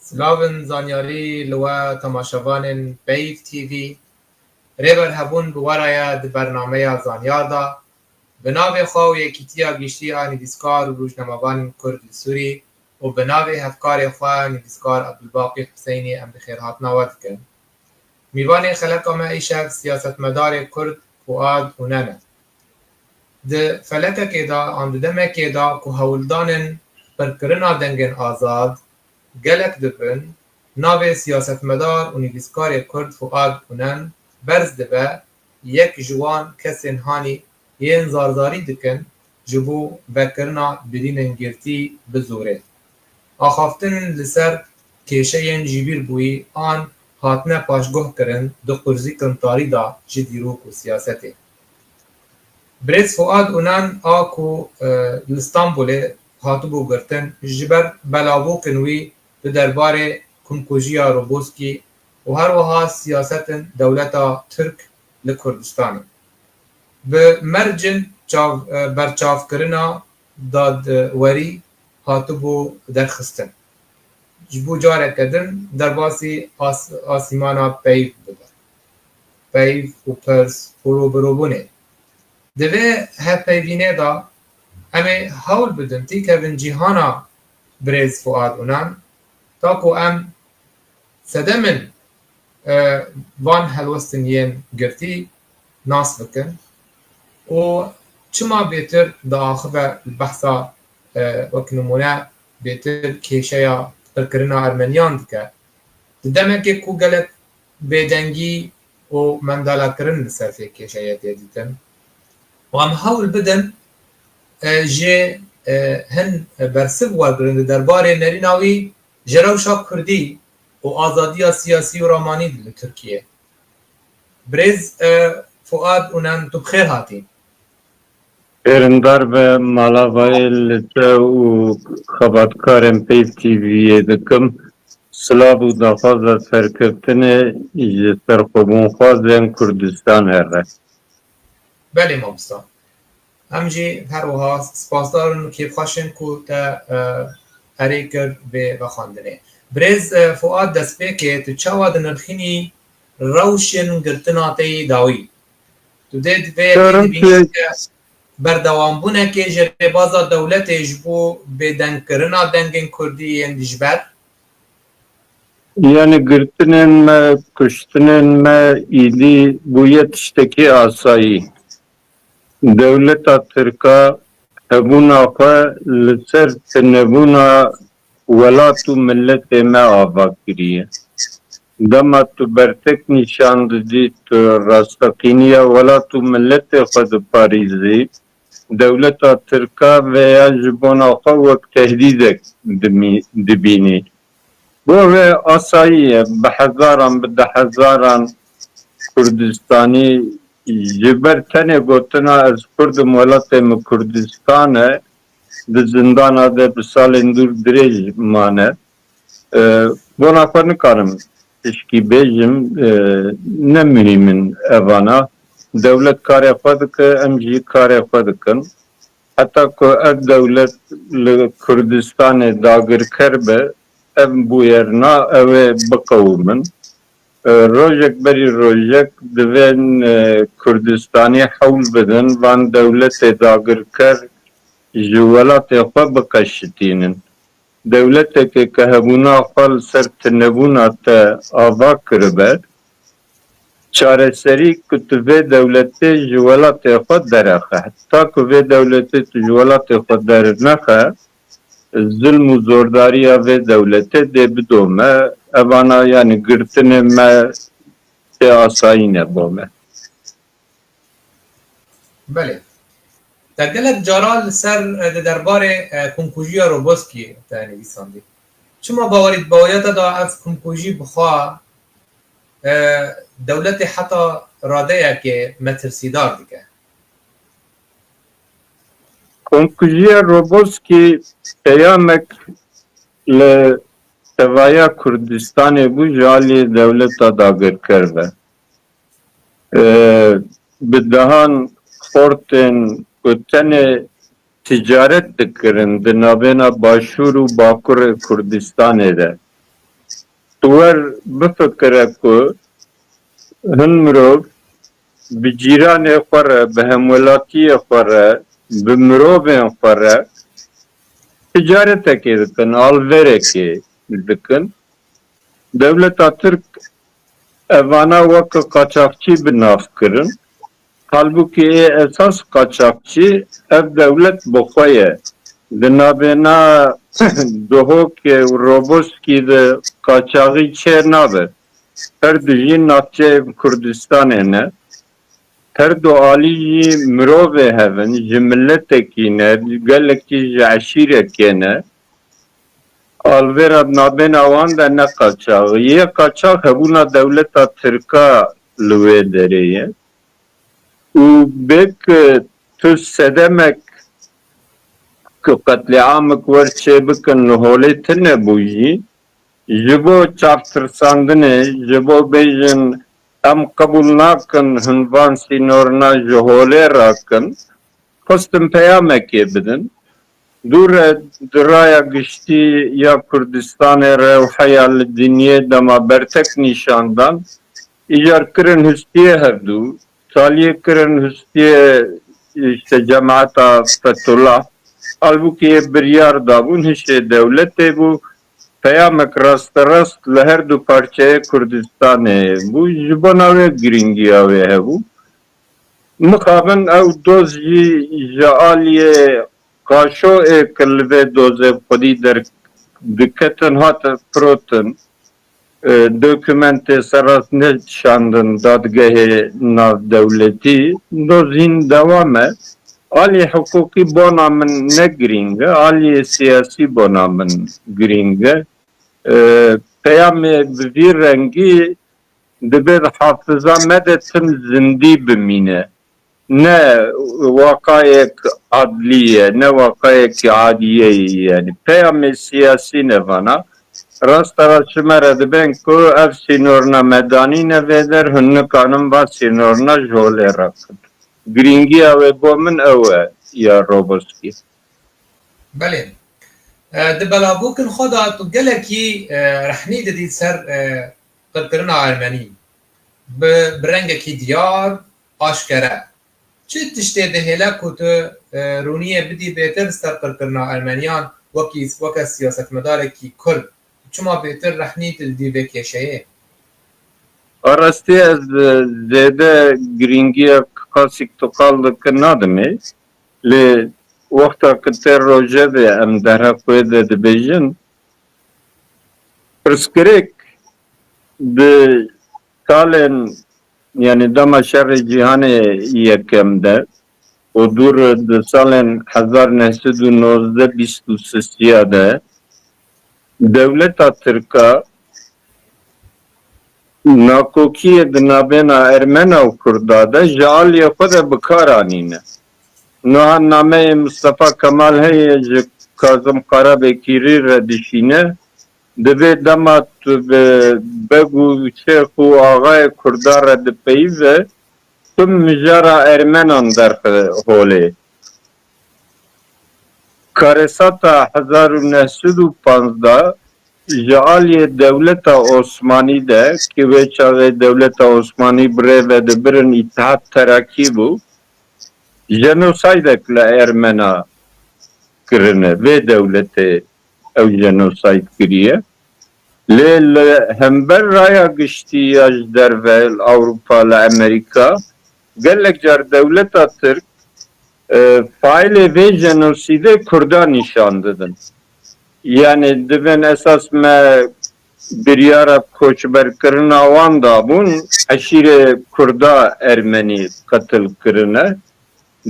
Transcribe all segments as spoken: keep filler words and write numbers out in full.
Silavin zanyarî li we temaşevanên Peyv T V. Rêber hebûn bi we re ye di bernameya Zanyar de. Bi navê xwe û Yekîtiya Giştî a Nivîskar û Rojnamevanên Kurd li Sûrî û bi navê hevkarê xwe nivîskar Ebdulbaqî Huseynî em bi xêrhatina we dikin. Mîvanê xeleka me îşev siyasetmedarê Kurd Fuad Unen e. Di felekekê de an di demekê de ku hewldanên qirkirina dengên azad gelek dibin, navê siyasetmedar û nivîskarê Kurd Fuad Unen berz dibe, yek ji wan kesên hanî yên zarzarî dikin ji bo vekirina birînên girtî bi zorê. Axaftin li ser kêşeyên jibîrbûyî an hatine paşguh kirin di qurzîkin tarî de ji dîrok û siyasetê. Birêz Fuad Unen a ku, e, li Stenbolê hatibû girtin, ji ber belavokên wî di derbarê komkujiya Roboskî û her wiha siyasetên dewleta Tirk li Kurdistanê bi mercên çav-, e, berçavkirina dadwerî hatibû derxistin. Ji bo careke din derbasî as-, asîmana peyv bibe. Peyv û pirs û rûbirûbûnê. Di vê hevpeyvînê de em ê hewl bidin têkevin cîhana birêz Fuad Unen, ta ku em sedemên, e, van helwestin yên girtî nas bikin û çima bêtir diaxive li behsa, e, wek nimûne bêtir kêşeya qirkirina Ermeniyan dike. Di demekê ku gelek bêdengî û mendalakirin li ser vê kêşeyê tê dîtin. Û em hewl bidin, e, jê, e, hin bersiv wergirin di derbarê nerîna wî ji rewşa kurdî û azadiya siyasî û ramanî li Tirkiyê. Birêz, e, Fuad Unen, tu bi xêr hatî. Xêrindar be mala vayê li te û xebatkarên Peyv T V'yê dikim. Silav û daxwaza serkeftinê ji serxwebûnxwazên Kurdistan here. Belê mamosta. Em jî her wiha spasdar in û kêfxweş in ku te, e, erê kir vê vexwendinê. Birêz, e, Fuad, destpêkê tu çawa dinirxînî rewşên girtina te yî dawî? Tu dê di vê yekê Karim dibînî Bey. Ke berdewambûnekê ji rêbaza dewletê ji bo bêdengkirina dengên kurdî yên dijber? Yani girtinên me, kuştinên me îdî bûye tiştekî asayî. Dewleta Tirka hebûna xwe li ser tunebûna welat û miletê me ava kiriye. Dema tu bertek nîşan didî, tu rasteqîniya welat û miletê xwe diparîzî, dewleta Tirka veya ji bona xwe wek tehdîdek dimî-, dibînî. Bo vê asayî ye, bi hezaran, bi dehezaran Kurdistanî ji ber tenê gotina ez Kurd im, welatê min Kurdistan e, di zindana de bi salên dûr dirêj mane. E, bona xwe nikarim tişkî bêjim, e, ne muhîm in evana. Dewlet karê xwe dike, em jî karê xwe dikin. Heta ku ev dewlet li Kurdistanê dagirker be, ev bûyer na, ew ê biqewimin. E, rojek berî rojek divên, e, Kurdistanî hewl bidin, van dewletê dagirker ji welatê xwe biqeşitînin. Dewleteke ke hebûna xwe li ser tunebûna te ava kiribe, çareserî ku tu vê dewletê ji welatê xwe derexe. Ta ku vê dewletê tu ji welatê xwe dernexe, zilm û zordariya vê dewletê dê bidome. Evana, yani girtinê me tê asayî ne bo me. Belê. Te gelek cara li ser, e, di derbarê, e, komkujiya Roboskî te nivîsandî. Çima bawerî, baweriya te da ev komkujî bi xwe, e, dewletê heta radeyekê metirsîdar dike? Komkujiya Roboskî peyamek li tevaya Kurdistanê bû ji alî dewleta dagirker ve. E, bi dehan xortên ku tenê ticaret dikirin di navbêna Başûr û Bakurê Kurdistanê de. Tu wer bifikire ku hin mirov bi cîranê xwe re, bi hemwelatiyê xwe re, bi mirovên xwe re ticaretekê dikin, alverekê dikin. Dewleta Tirk evana weke qaçaxçî bi nav kirin. Halbûkî ê esas qaçaxçî ev dewlet bi xwe ye. Di navbêna Duhokê û Roboskî de qaçaxî çê nabe. Her du jî navçeyên Kurdistanê ne. Her du alî jî mirovê hev in, ji miletekî ne, gelekî ji eşîrekê ne. Alvêra nabêna wan de ne qaçax. Yê qaçax hebûna dewleta Tirka li wê derê ye. Û bê ku tu sedemek ku qetlîamik wer çêbikin li holê tune bû jî, ji bo çavtirsandinê, ji bo bêjin em qebûl nakin hin van sînorina ji holê rakin, xwestin peyamekê bidin. Dû re di raya giştî ya Kurdistanê re û heya li dinyê dema bertek nîşan dan, îcar kirin hustiyê hevdû, taliyê kirin hustiyê işte cemaeta Fethullah. Halbûkî ê biryar dabûn hişê dewletê bû, peyamek rasterast li her du parçeyê Kurdistanê bû. Ji bona wê girîngiya wê hebû. Mixabin ew doz jî ji aliyê qaşo ê ku li vê dozê xwedî derdiketin hate firotin, e, dokumentê serrast neşandin dadgehê navdewletî. Doz hîn dewam e. Alî hiqûqî bona min ne girîng e, aliyê siyasî bona min girîng e. E, peyamê bi vî rengî dibe di hafiza me de tim zindî bimîne. Ne weqayek adlî ye, ne weqayekî adiyê ye. Yanî peyamê siyasî ne vana. Rasta rast ji me re dibên ku ev sînorina me danîne vê der, hûn nikanin va sînorina ji holê rakin. Girîngiya wê bo min ew e ya Roboskî. Belê. E, di belavbûkin xwe de tu gelekî, e, rehnî didî ser, e, qirkirina Ermenî. Bi, bi rengekî diyar, aşkere. Çi tiştê dihêle ku tu, e, rûniyê bidî bêtir ser qirkirina Ermeniyan wekî, weke siyasetmedarekî Kurd? Çima bêtir rehnî didî vê kêşeyê? A rastî ez, e, zêde girîngiya qasîk tu qal dikin nadimê. Lê wexta ku tê rojevê em derheq wê de dibêjin, pirsgirêk di salên, yanî dema şerê cîhanê yekem de û dûr di salên hezar neh sed û nozdeh bîst û sisiya de dewleta Tirka nakokiyê di nabêna Ermena û Kurda de ji aliyê xwe de bi kar anîne. Niha nameyê Mistefa Kemal heye ji Kazim Karabekîrî re dişîne, divê dema tu bi beg û şêx û axayê Kurda re dipeyive, tu mijara Ermenan derxe holê. Karesata hezar û neh sed û panzdeh ji aliyê dewleta Osmanî de, ki wê çaxê dewleta Osmanî bi rê ve dibirin Îtihad Terakî bû, jenosaydek li Ermena kirine. Vê dewletê ew jenosayd kiriye. Lê li hember raya giştî ya ji derve, li Ewropa, li Amerîka, gelek car dewleta Tirk, e, faîlê vê jenosîdê Kurda nîşan didin. Yanî divên esas me biryara koçberkirina wan dabûn, eşîrê Kurda Ermenî qetil kirine.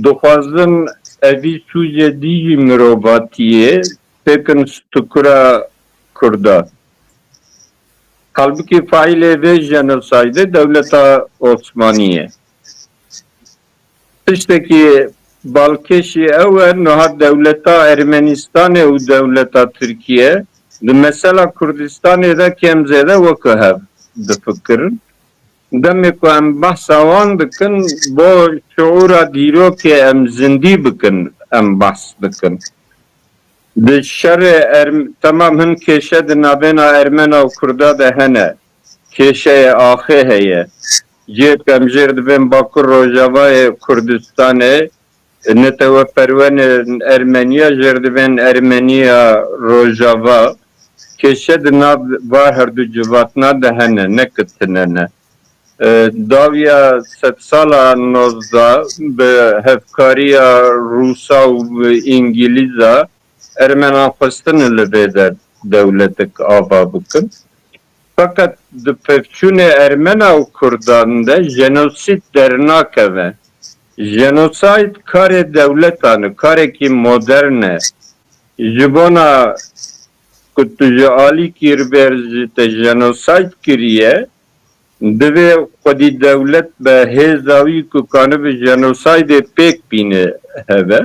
Dixwazin evî sûcê dijî mirovatiyê têkin stikura Kurda. Halbikî faîlê vê jenosaydê dewleta Osmanî ye. Tiştekî balkêşî ew e, niha dewleta Ermenistanê û dewleta Tirkiye di mesela Kurdistanê de kêm zêde weke hev difikirin. Demê ku em behsa wan dikin, bo şiûra dîrokê em zindî bikin, em behs dikin. Di şerê erm-, temam hin kêşe di navêna Ermena û Kurda de hene. Kêşeyê axê heye. Cihê ku em jêr dibên Bakur Rojavayê Kurdistanê, netewe perwenên Ermeniya jêr dibên Ermeniya Rojava. Kêşe di nav va herdu civatna de hene, ne ki tine ne. E, dawiya sedsala nozdeh bi hevkariya Rûsa û bi Îngilîza Ermenan xwestine li vê de dewletek ava bikin. Feqet di pevçûnê Ermena û Kurdan de jenosîd dernakeve. Jenosayd karê dewletan e, karekî modern e. Ji bona ku tu ji alîkî re ber ji te jenosayd kiriye, divê xwedî dewlet be hêza wî ku kanibe jenosaydê pêk bîne hebe.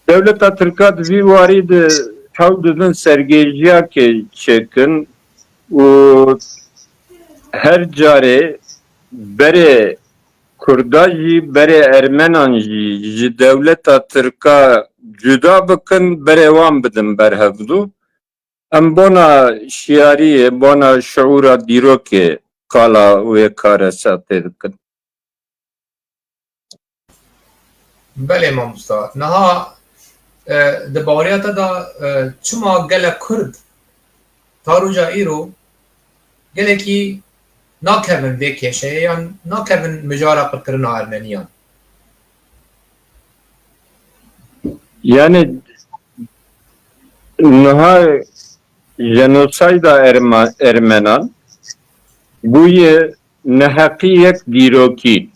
Dewleta Tirka di vî warî de hewl didin sergêjiyakê çêkin û her carê berê Kurda jî berê Ermenan jî ji dewleta Tirka cuda bikin, berê wan bidin ber hevdu. Em bona şiyariyê, bona şiûra dîrokê qala wê karesatê dikin. Belê mamosta. Niha e, di baweriya te de e, çima gelek Kurd ta roja îro gelekî nakevin vê kêşeyê yan nakevin mijara qirkirina Ermeniyan? Yani niha jenosayda Erma-, Ermenan bûye neheqiyek dîrokî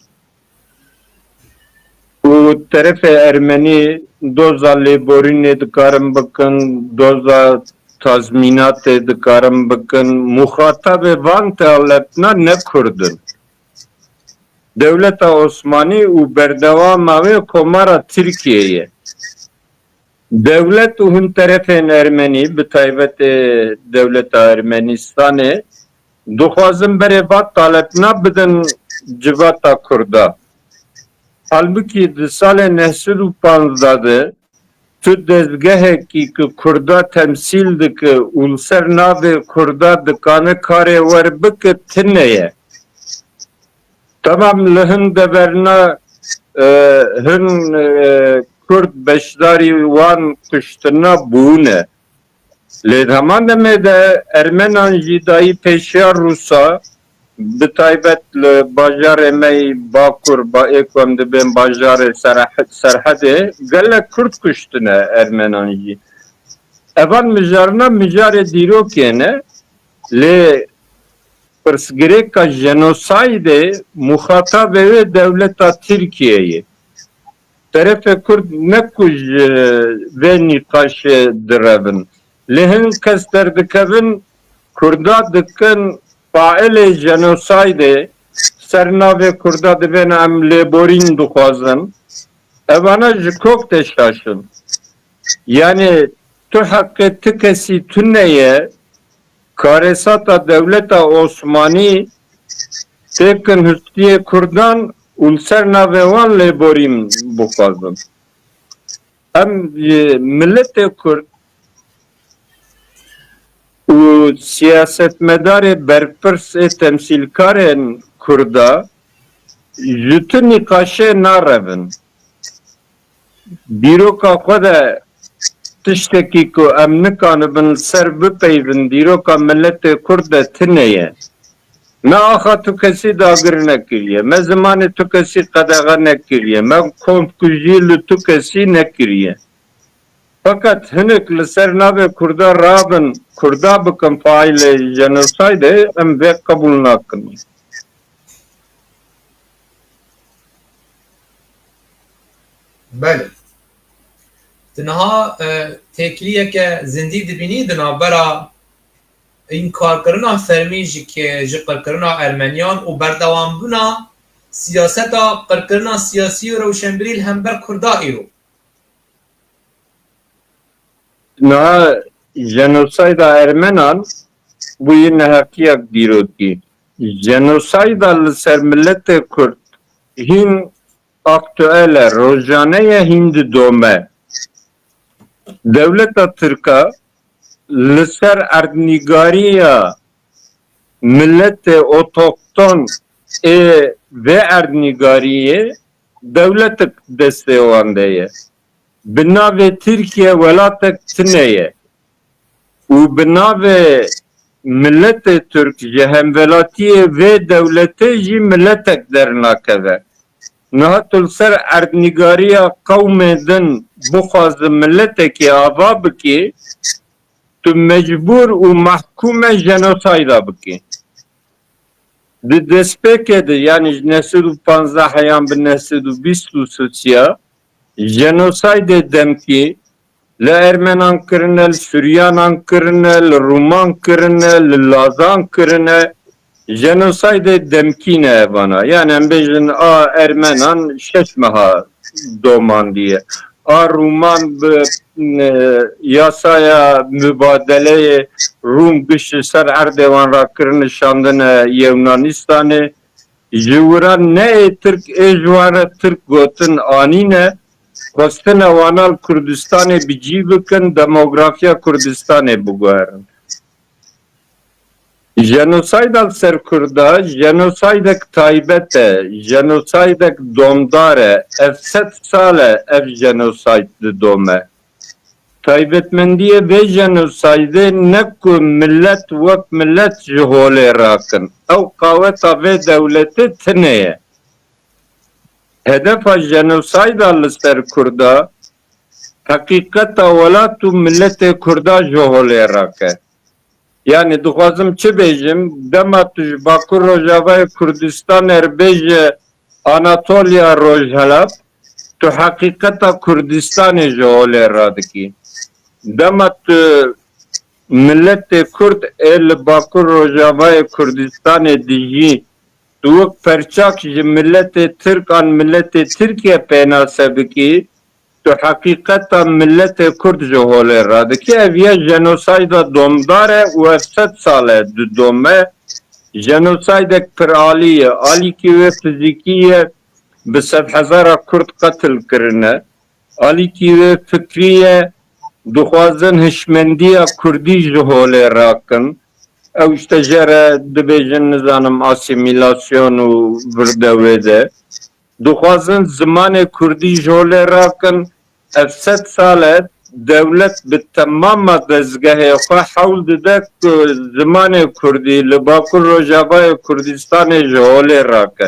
û terefê Ermenî doza lêborînê dikarin bikin, doza tazmînatê dikarin bikin. Muxatabê van talepna ne Kurd in. Dewleta Osmanî û berdewama wê Komara Tirkiyeyê ye. Dewlet û hin terefên Ermenî, bi taybet ê dewleta Ermenîstanê, dixwazin berê va talepna bidin civata Kurda. Halbikî di salê neh sed û panzdeh de tu dezgehekî ku Kurda temsîl dike û li ser navê Kurda dikane karê wer bike, tune ye. Temam li hin deverna e, hin e, Kurd beşdarî wan kuştina bûne. Lê di heman demê de Ermenan jî dayî pêşiya Rûsa, bi taybet li bajarê me yî Bakur, ba ê ku em dibên bajarê Sereh-, Serhedê, gelek Kurd kuştine Ermenan jî. Evan mijarina mijarê dîrokê ne, lê pirsgirêka jenosaydê muxatabê wê dewleta Tirkiyeyê. Terefê Kurd ne ku ji vê nîqaşê direvin. Lê hin kes derdikevin, Kurda dikin failê jenosaydê, ser navê Kurda dibên em lêborîn dixwazin. Evana ji kok tê şaşin. Yani tu heqê ti kesî tune ye, karesata dewleta Osmanî têkin hustiyê Kurdan û li ser navê wan lêborîn bixwazin. Em, e, miletê Kurd û siyasetmedarê berpirs ê temsîlkarên Kurda ji tu nîqaşê narevin. Dîroka xwe de tiştekî ku em nikanibin li ser bipeyvin dîroka miletê Kurd de tune ye. Me axa tu kesî dagir nekiriye, me zimanê tu kesî qedexe nekiriye, me komkujî li tu kesî nekiriye. Feqet hinek li ser navê Kurda rabin, Kurda bikin failê jenosaydê, em vê qebûl nakin. Belê. Tu niha e, têkiliyeke zindî dibînî di navbera înkarkirina fermî ji ke-, ji qirkirina Ermeniyan û berdewambûna siyaseta qirkirina siyasî û rewşenbîrî li hember Kurda îro. Niha jenosayda Ermenan bûye neheqiyek dîrokî. Jenosayda li ser miletê Kurd hîn aktuel e, rojane ye, hîn didome. Dewleta Tirka li ser erdnîgariya miletê otokton ê vê erdnîgariyê dewletek destê wan de ye. Bi navê Tirkiye welatek tune ye û bi navê miletê Tirk ji hemwelatiyê vê dewletê jî miletek dernakeve. Niha tu li ser erdnîgariya qewmê din bixwaze miletekê ava bikî, tu mecbûr û mehkûm e jenosayda bikî. Di destpêkê de, yanî ji neh sed û panzdeh heyan bi neh sed û bîst û sisiya, jenosaydê demkî li Ermenan kirine, li Suryanan kirine, li Rûman kirine, li Lazan kirine. Jenosaydê demkî ne evana. Yani em bêjin a Ermenan şeş meha domandiye. A Rûman bi, e, yasaya mubadeleyê Rûm giş li ser erdê wan rakirine şandine Yewnanistanê. Ji wira ne ê Tirk ê ji wan re Tirk gotin anîne, xwestine wana li Kurdistanê bi cî bikin, demografiya Kurdistanê biguherin. Jenosayda li ser Kurda, jenosaydek taybet e, jenosaydek domdar e, ev sed sal e ev jenosayd didome. Taybetmendiyê vê jenosaydê ne ku milet wek milet ji holê rakin. Ew qaweta vê dewletê tune ye. Hedefa jenosayda li ser Kurda, heqîqeta welat û miletê Kurda ji holê rake. Yani dixwazim çi bêjim, dema tu ji Bakur Rojavayê Kurdistanê re bêje Anatoliya Rojhelav, tu heqîqeta Kurdistanê ji holê radikî. Dema tu miletê Kurd ê li Bakur Rojavayê Kurdistanê dijî, tu wek perçak ji miletê Tirk an miletê Tirkiye pênase bikî, tu heqîqeta miletê Kurd ji holê radikî. Ev ya jenosayda domdar e û ev sed sal e didome. Jenosaydek piralî ye. Alîkî wê fizîkî ye, bi sedhezara Kurd qetil kirine. Alîkî wê fikrî ye, dixwazin hişmendiya Kurdî ji holê rakin. Ew işte jê re dibêjin, nizanim, asîmîlasyon û vir de wê de. Dixwazin zimanê Kurdî ji holê rakin. Ev sed sal e dewlet bi temama dezgehê xwe hewl dide ku zimanê Kurdî li Bakur Rojavayê Kurdistanê ji holê rake.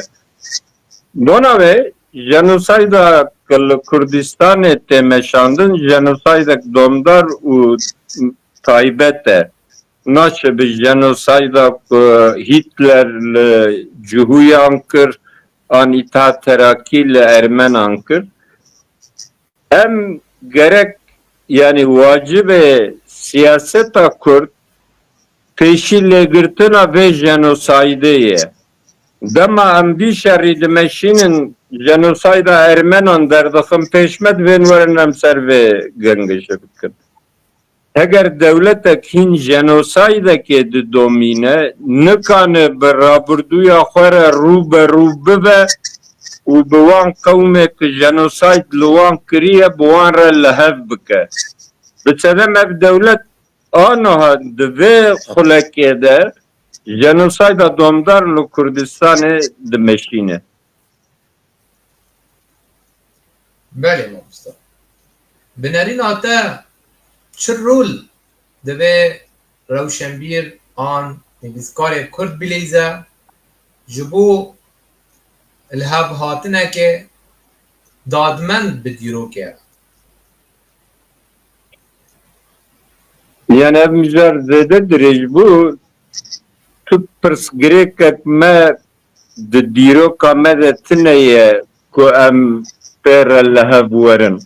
Bona wê, jenosayda ku li Kurdistanê tê meşandin, jenosaydek domdar û taybet e. Naşe bi jenosayda ku Hitler li Cihûyan kir, an Îtîhad Terakî li Ermenan kir. Em gerek, yani wacibê siyaseta Kurd pêşî lêgirtina vê jenosaydê ye. Dema em vî şerî dimeşînin, jenosayda Ermenan derdixin pêşmet, vên werin em ser vê gengişe bikin. Heger dewletek hîn jenosaydekê didomîne, nikane bi rabirdûya xwe re rû be rû bibe û bi wan qewmê ku jenosayd li wan kiriye, bi wan re li hev bike. Bi sedem ev dewlet aniha di vê xulekê de jenosayda domdar li Kurdistanê dimeşîne. Belê mamosta. Bi nerîna te çi rol divê rewşenbîr an nivîskarê Kurd bileyze ji bo lihevhatineke dadmend bi dîrokê re? Yani ev mijar zêde dirêj bû. Tu pirsgirêkek me di dîroka me de tune ye ku em pê re li hev werin.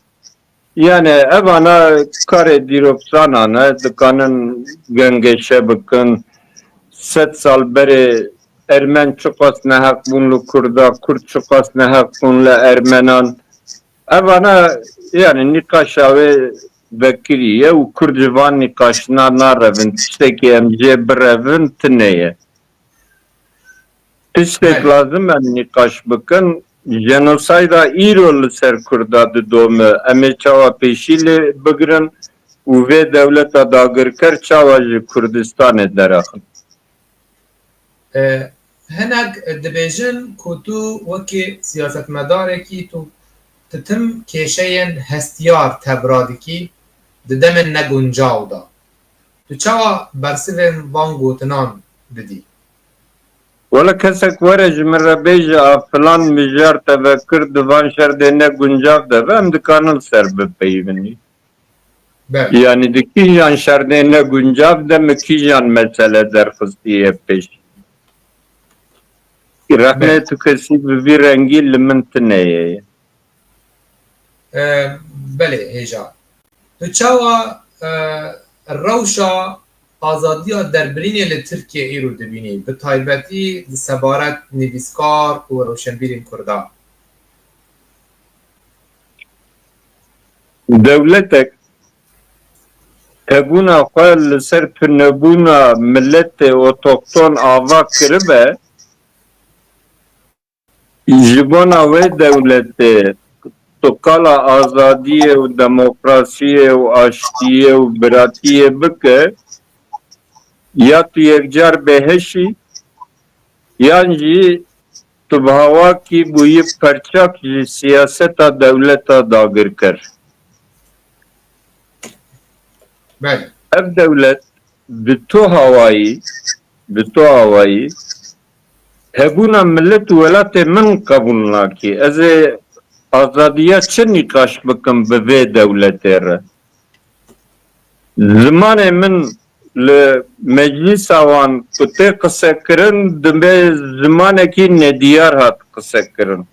Yani evana karê dîrokzanan e, dikanin gengeşe bikin. Sed sal berê Ermen çiqas neheq bûn li Kurda, Kurd çiqas neheq bûn li Ermenan. Evana yani nîqaşa wê vekirî ye û Kurd ji van nîqaşina narevin. Tiştekî em jê birevin tune ye. Tiştek lazim em nîqaş bikin. Jenosayda îro li ser Kurda didome. Em ê çawa pêşî lê bigirin? û vê dewleta dagirker çawa ji Kurdistanê deraxin? E, hinek dibêjin ku tu wekî siyasetmedarekî tu, tu tim kêşeyên hestiyar tevra dikî di demên neguncaw de. Tu çawa bersivên van gotinan didî? Wele kesek were ji min re bêje a filan mijar te vekir di van şerdê neguncav de be, em dikanin li ser bipeyivin. Yanî di kîjan şerdê neguncav de min kîjan mesele derxistiye pêş? Rexnê tu kesî bi vî rengî li min tine ye. Belê hêja. Tu çawa rewşa azadiya derbirînê li Tirkiye îro dibînî, bi taybetî li sebaret nivîskar û rewşenbîrên Kurdan? Dewletek hebûna xwe li ser tunebûna miletê otoxton ava kiribe, ji bona wê dewletê tu qala azadiyê û demokrasiyê û aştiyê û biratiyê bike, ya tu yekcar bêheş î, yan jî tu bi hawakî bûyî perçak ji siyaseta dewleta dagirker. Belê. Ev dewlet bi tu hawayî, bi tu hawayî hebûna milet û welatê min qebûl nakî. Ez ê azadiya çi nîqaş bikim bi vê dewletê re? Zimanê min li meclîsa wan ku tê qisekirin, dibe zimanekî nediyar hat qisekirin.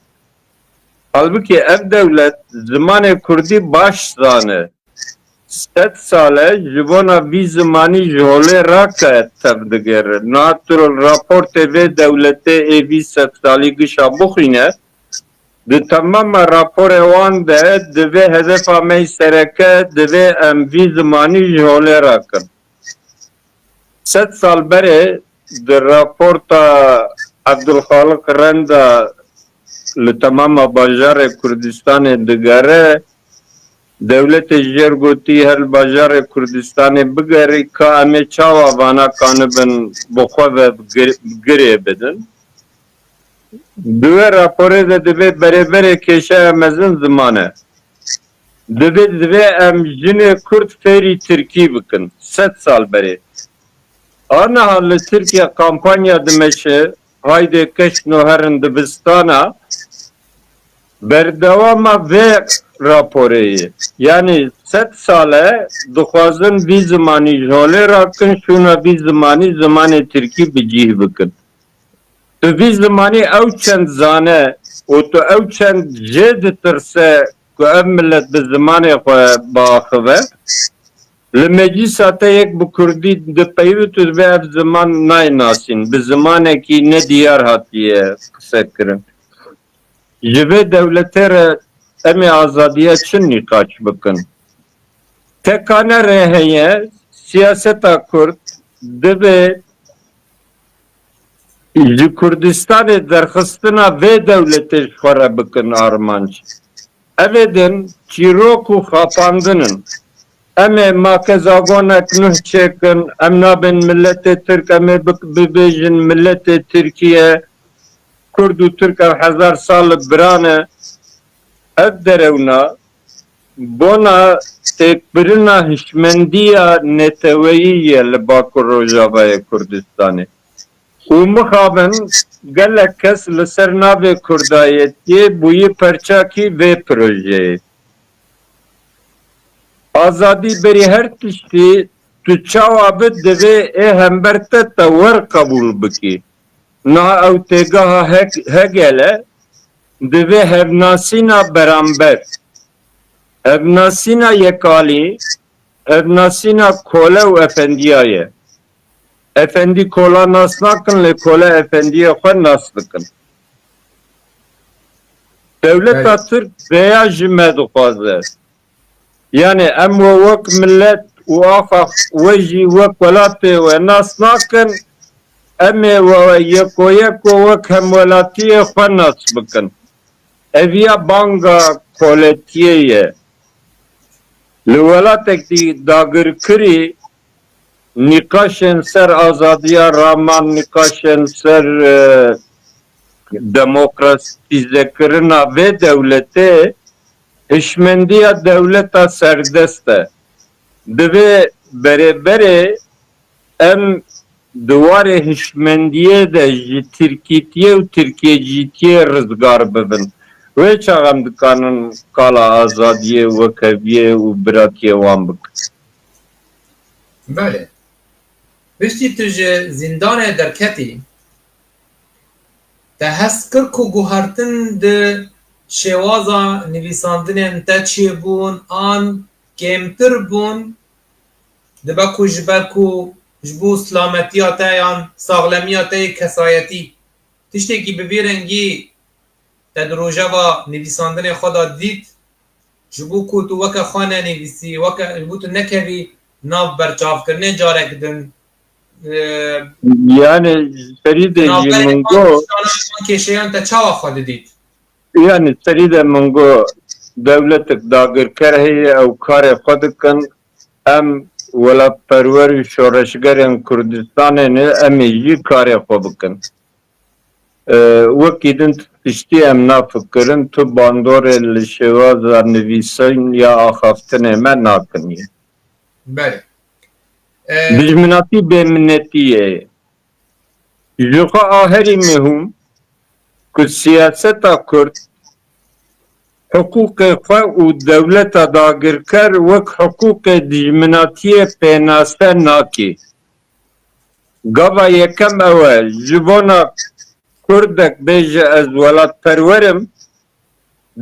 Halbikî ev dewlet zimanê kurdî baş zane. Sed sal e ji bona vî zimanî ji holê rake tev digere. Niha tu raportê vê dewletê ê vî sedsalî gişa bixwîne, di temama raporê wan de divê hedefa me yî sereke divê em vî zimanî ji holê rakin. Sed sal berê di raporta Evdulxaliq Renda li temama bajarê Kurdistanê digere, dewletê jêr gotî her li bajarê Kurdistanê bigerî ka em ê çawa vana kanibin bi xwe ve gir-, girê bidin. Di wê raporê de divê berê berê kêşeya mezin ziman e. Divê, divê em jinê Kurd fêrî Tirkî bikin. Sed sal berê. Aniha li Tirkiye kampanya dimeşe, Haydê keşno herin dibistana, berdewama vê raporê ye. Yanî sed sal e dixwazin vî zimanî ji holê rakin, şûna vî zimanî zimanê Tirkî bi cîh bikin. Tu vî zimanî ew çend zane û tu ew çend jê ditirse ku ev milet bi zimanê xwe biaxive, li meclîsa te yek bi kurdî dipeyive, tu divê ev ziman nayê nasîn, bi zimanekî nediyar hatiye qisekirin. Ji vê dewletê re em ê azadiya çi nîqaş bikin? Tekane re heye, siyaseta Kurd divê ji Kurdistanê derxistina vê dewletê ji xwe re bikin armanc. Ev ê din çîrok û xapandin in. Em ê makezagonek nuh çêkin, em nabên miletê Tirk, em ê bi-, bibêjin miletê Tirkiye, Kurd û Tirk ev hezar sal li bira ne. Ev derewna bona têkbirina hişmendiya neteweyî ye li Bakur Rojavayê Kurdistanê. Û mixabin gelek kes li ser navê Kurdayetiyê bûyî perçakî vê projeyê. Azadî berî her tiştî tu çawa bi divê ê hember te te wer qebûl bikî. Niha ew têgeha Heg-, Hegel e, divê hevnasîna beramber, hevnasîna yekalî, hevnasîna kole û efendiya ye. Efendî kola nas nakin, lê kole efendiyê xwe nas dikin. Dewleta Tirk vêya ji me dixwaze. Yanî em we wek milet û axa we jî wek welatê we nas nakin, em ê we yekoyeko wek hemwelatiyê xwe nas bikin. Ev ya banga koletiyê ye. Li welatekî dagirkirî nîqaşên ser azadiya raman, nîqaşên ser, e, demokratîzekirina vê dewletê, hişmendiya dewleta serdest e. Divê berê berê em di warê hişmendiyê de ji tirkîtiyê û tirkiyecîtiyê rizgar bibin. Wê çax em dikanin qala azadiyê, wekeviyê û biratiyê wan bikin. Belê. Piştî tu ji zîndanê derketî, te hest kir ku guhertin di şêwaza nivîsandinên te çêbûn an kêmtir bûn, dibe ku ji ber ku ji bo silametiya te yan saxlemiya te yê kesayetî tiştekî bi vî rengî te di rojeva nivîsandinê xwe de dît, ji bo ku tu weke xwe nenivîsî, weke ji bo tu nekevî nav berçavkirinê carek din, e, Yani ji serî de jî navberê min got, kêşeyan te çawa xwe didît? Yani serî de min got, dewletek dagirker heye, ew karê xwe dikin. Em welatperwer û şoreşgerên Kurdistanê ne, em ê jî karê xwe bikin. E, wekî din tiştî em nafikirin, tu bandorê li şêwaza nivîsîn ya axaftinê me nakin. Belê. E, Dijminatî bêminetî ye. Ji xwe a herî muhîm ku siyaseta Kurd hiqûqê xwe û dewleta dagirker wek hiqûqê dijminatiyê pênase nake. Gava yekem ew e, ji bona Kurdek bêje ez welatperwer im,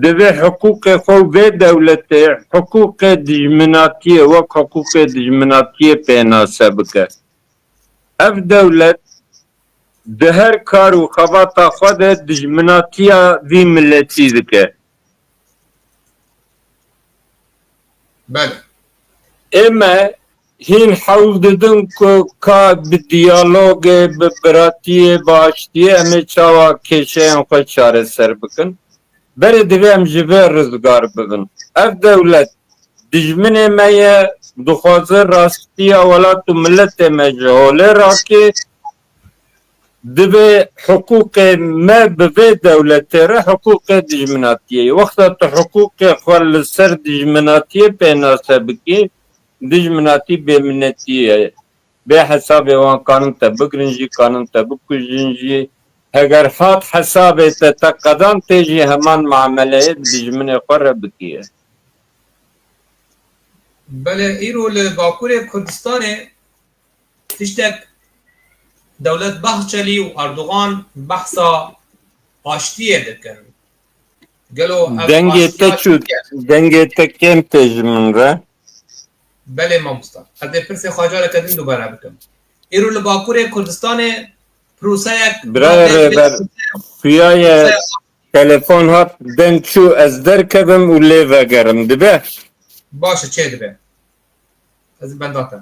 divê hiqûqê xwe û vê dewletê hiqûqê dijminatiyê wek hiqûqê dijminatiyê pênase bike. Ev dewlet di her kar û xebata xwe de dijminatiya vî miletî dike. Belê. Ê me hîn hewl didin ku ka bi diyalogê, bi biratiyê, bi aştiyê em ê çawa kêşeyên xwe çareser bikin. Berê divê em ji vê rizgar bibin. Ev dewlet dijminê me ye, dixwaze rastiya welat û miletê me ji holê rake. Divê hiqûqê me bi vê dewletê re hiqûqê dijminatiyê ye. Wexta tu hiqûqê xwe li ser dijminatiyê pênase bikî, dijminatî bêminetî ye. Bê hesabê wan kanin te bigrin jî, kanin te bikujin jî. Heger hat hesabê te, te qedan tê jî heman muameleyê bi dijminê xwe re bikî ye. Belê, îro li Bakurê Kurdistanê tiştek Dewlet Bahçelî û Erdogan behsa aştiyê dikin. Gelo ev Dengê aştiya te çû, çi ye? Dengê te kêm tê ji min re. Belê mamosta. Ez ê pirsê xwe careke din dubare bikim. Îro li Bakurê Kurdistanê proseyek Birayê rêber, xuya ye, telefon hat, deng çû, ez derkevim û lê vegerim. Dibe? Baş e, çê dibe. Ez benda te.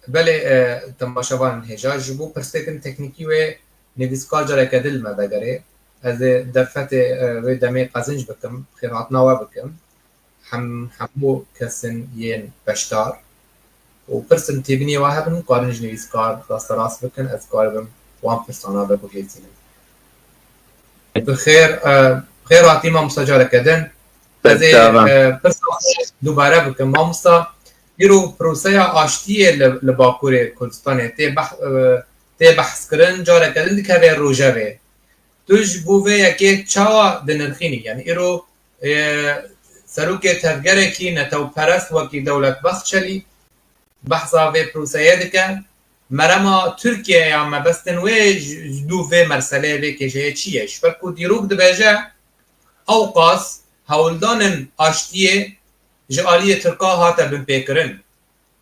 Belê, e, temaşevanên hêja, ji bo pirsêkin teknîkî wê nivîskar careke din li me vegerê. Ez ê derfetê, e, wê demê qezinc bikim, xêrhatina we bikim. Hem, hemû kesin yên beşdar û pirsên têbînê we hebin, karin ji nivîskar rasterast bikin, ez karibim wan pirsana veguhêzînim. Bi xêr, e, xêr hatî mamosta careke din. Ez ê, Serçavan. e, pirsa xwe dubare bikim. Mamosta, îro proseya aştiyê li, li Bakurê Kurdistanê tê beh-, e, tê behskirin, careke din dikeve rojevê. Tu ji bo vê yekê çawa dinirxînî? Yani îro, e, serokê tevgerekî netewperest wekî Dewlet Bahçelî behsa vê proseyê dike. Merema Tirkiye ya mebestên wê ji, ji dû vê merseleyê, vê kêşeyê çi ye? Ji ber ku dîrok dibêje, ewqas hewldanên aştiyê ji aliyê Tirka hate binpêkirin.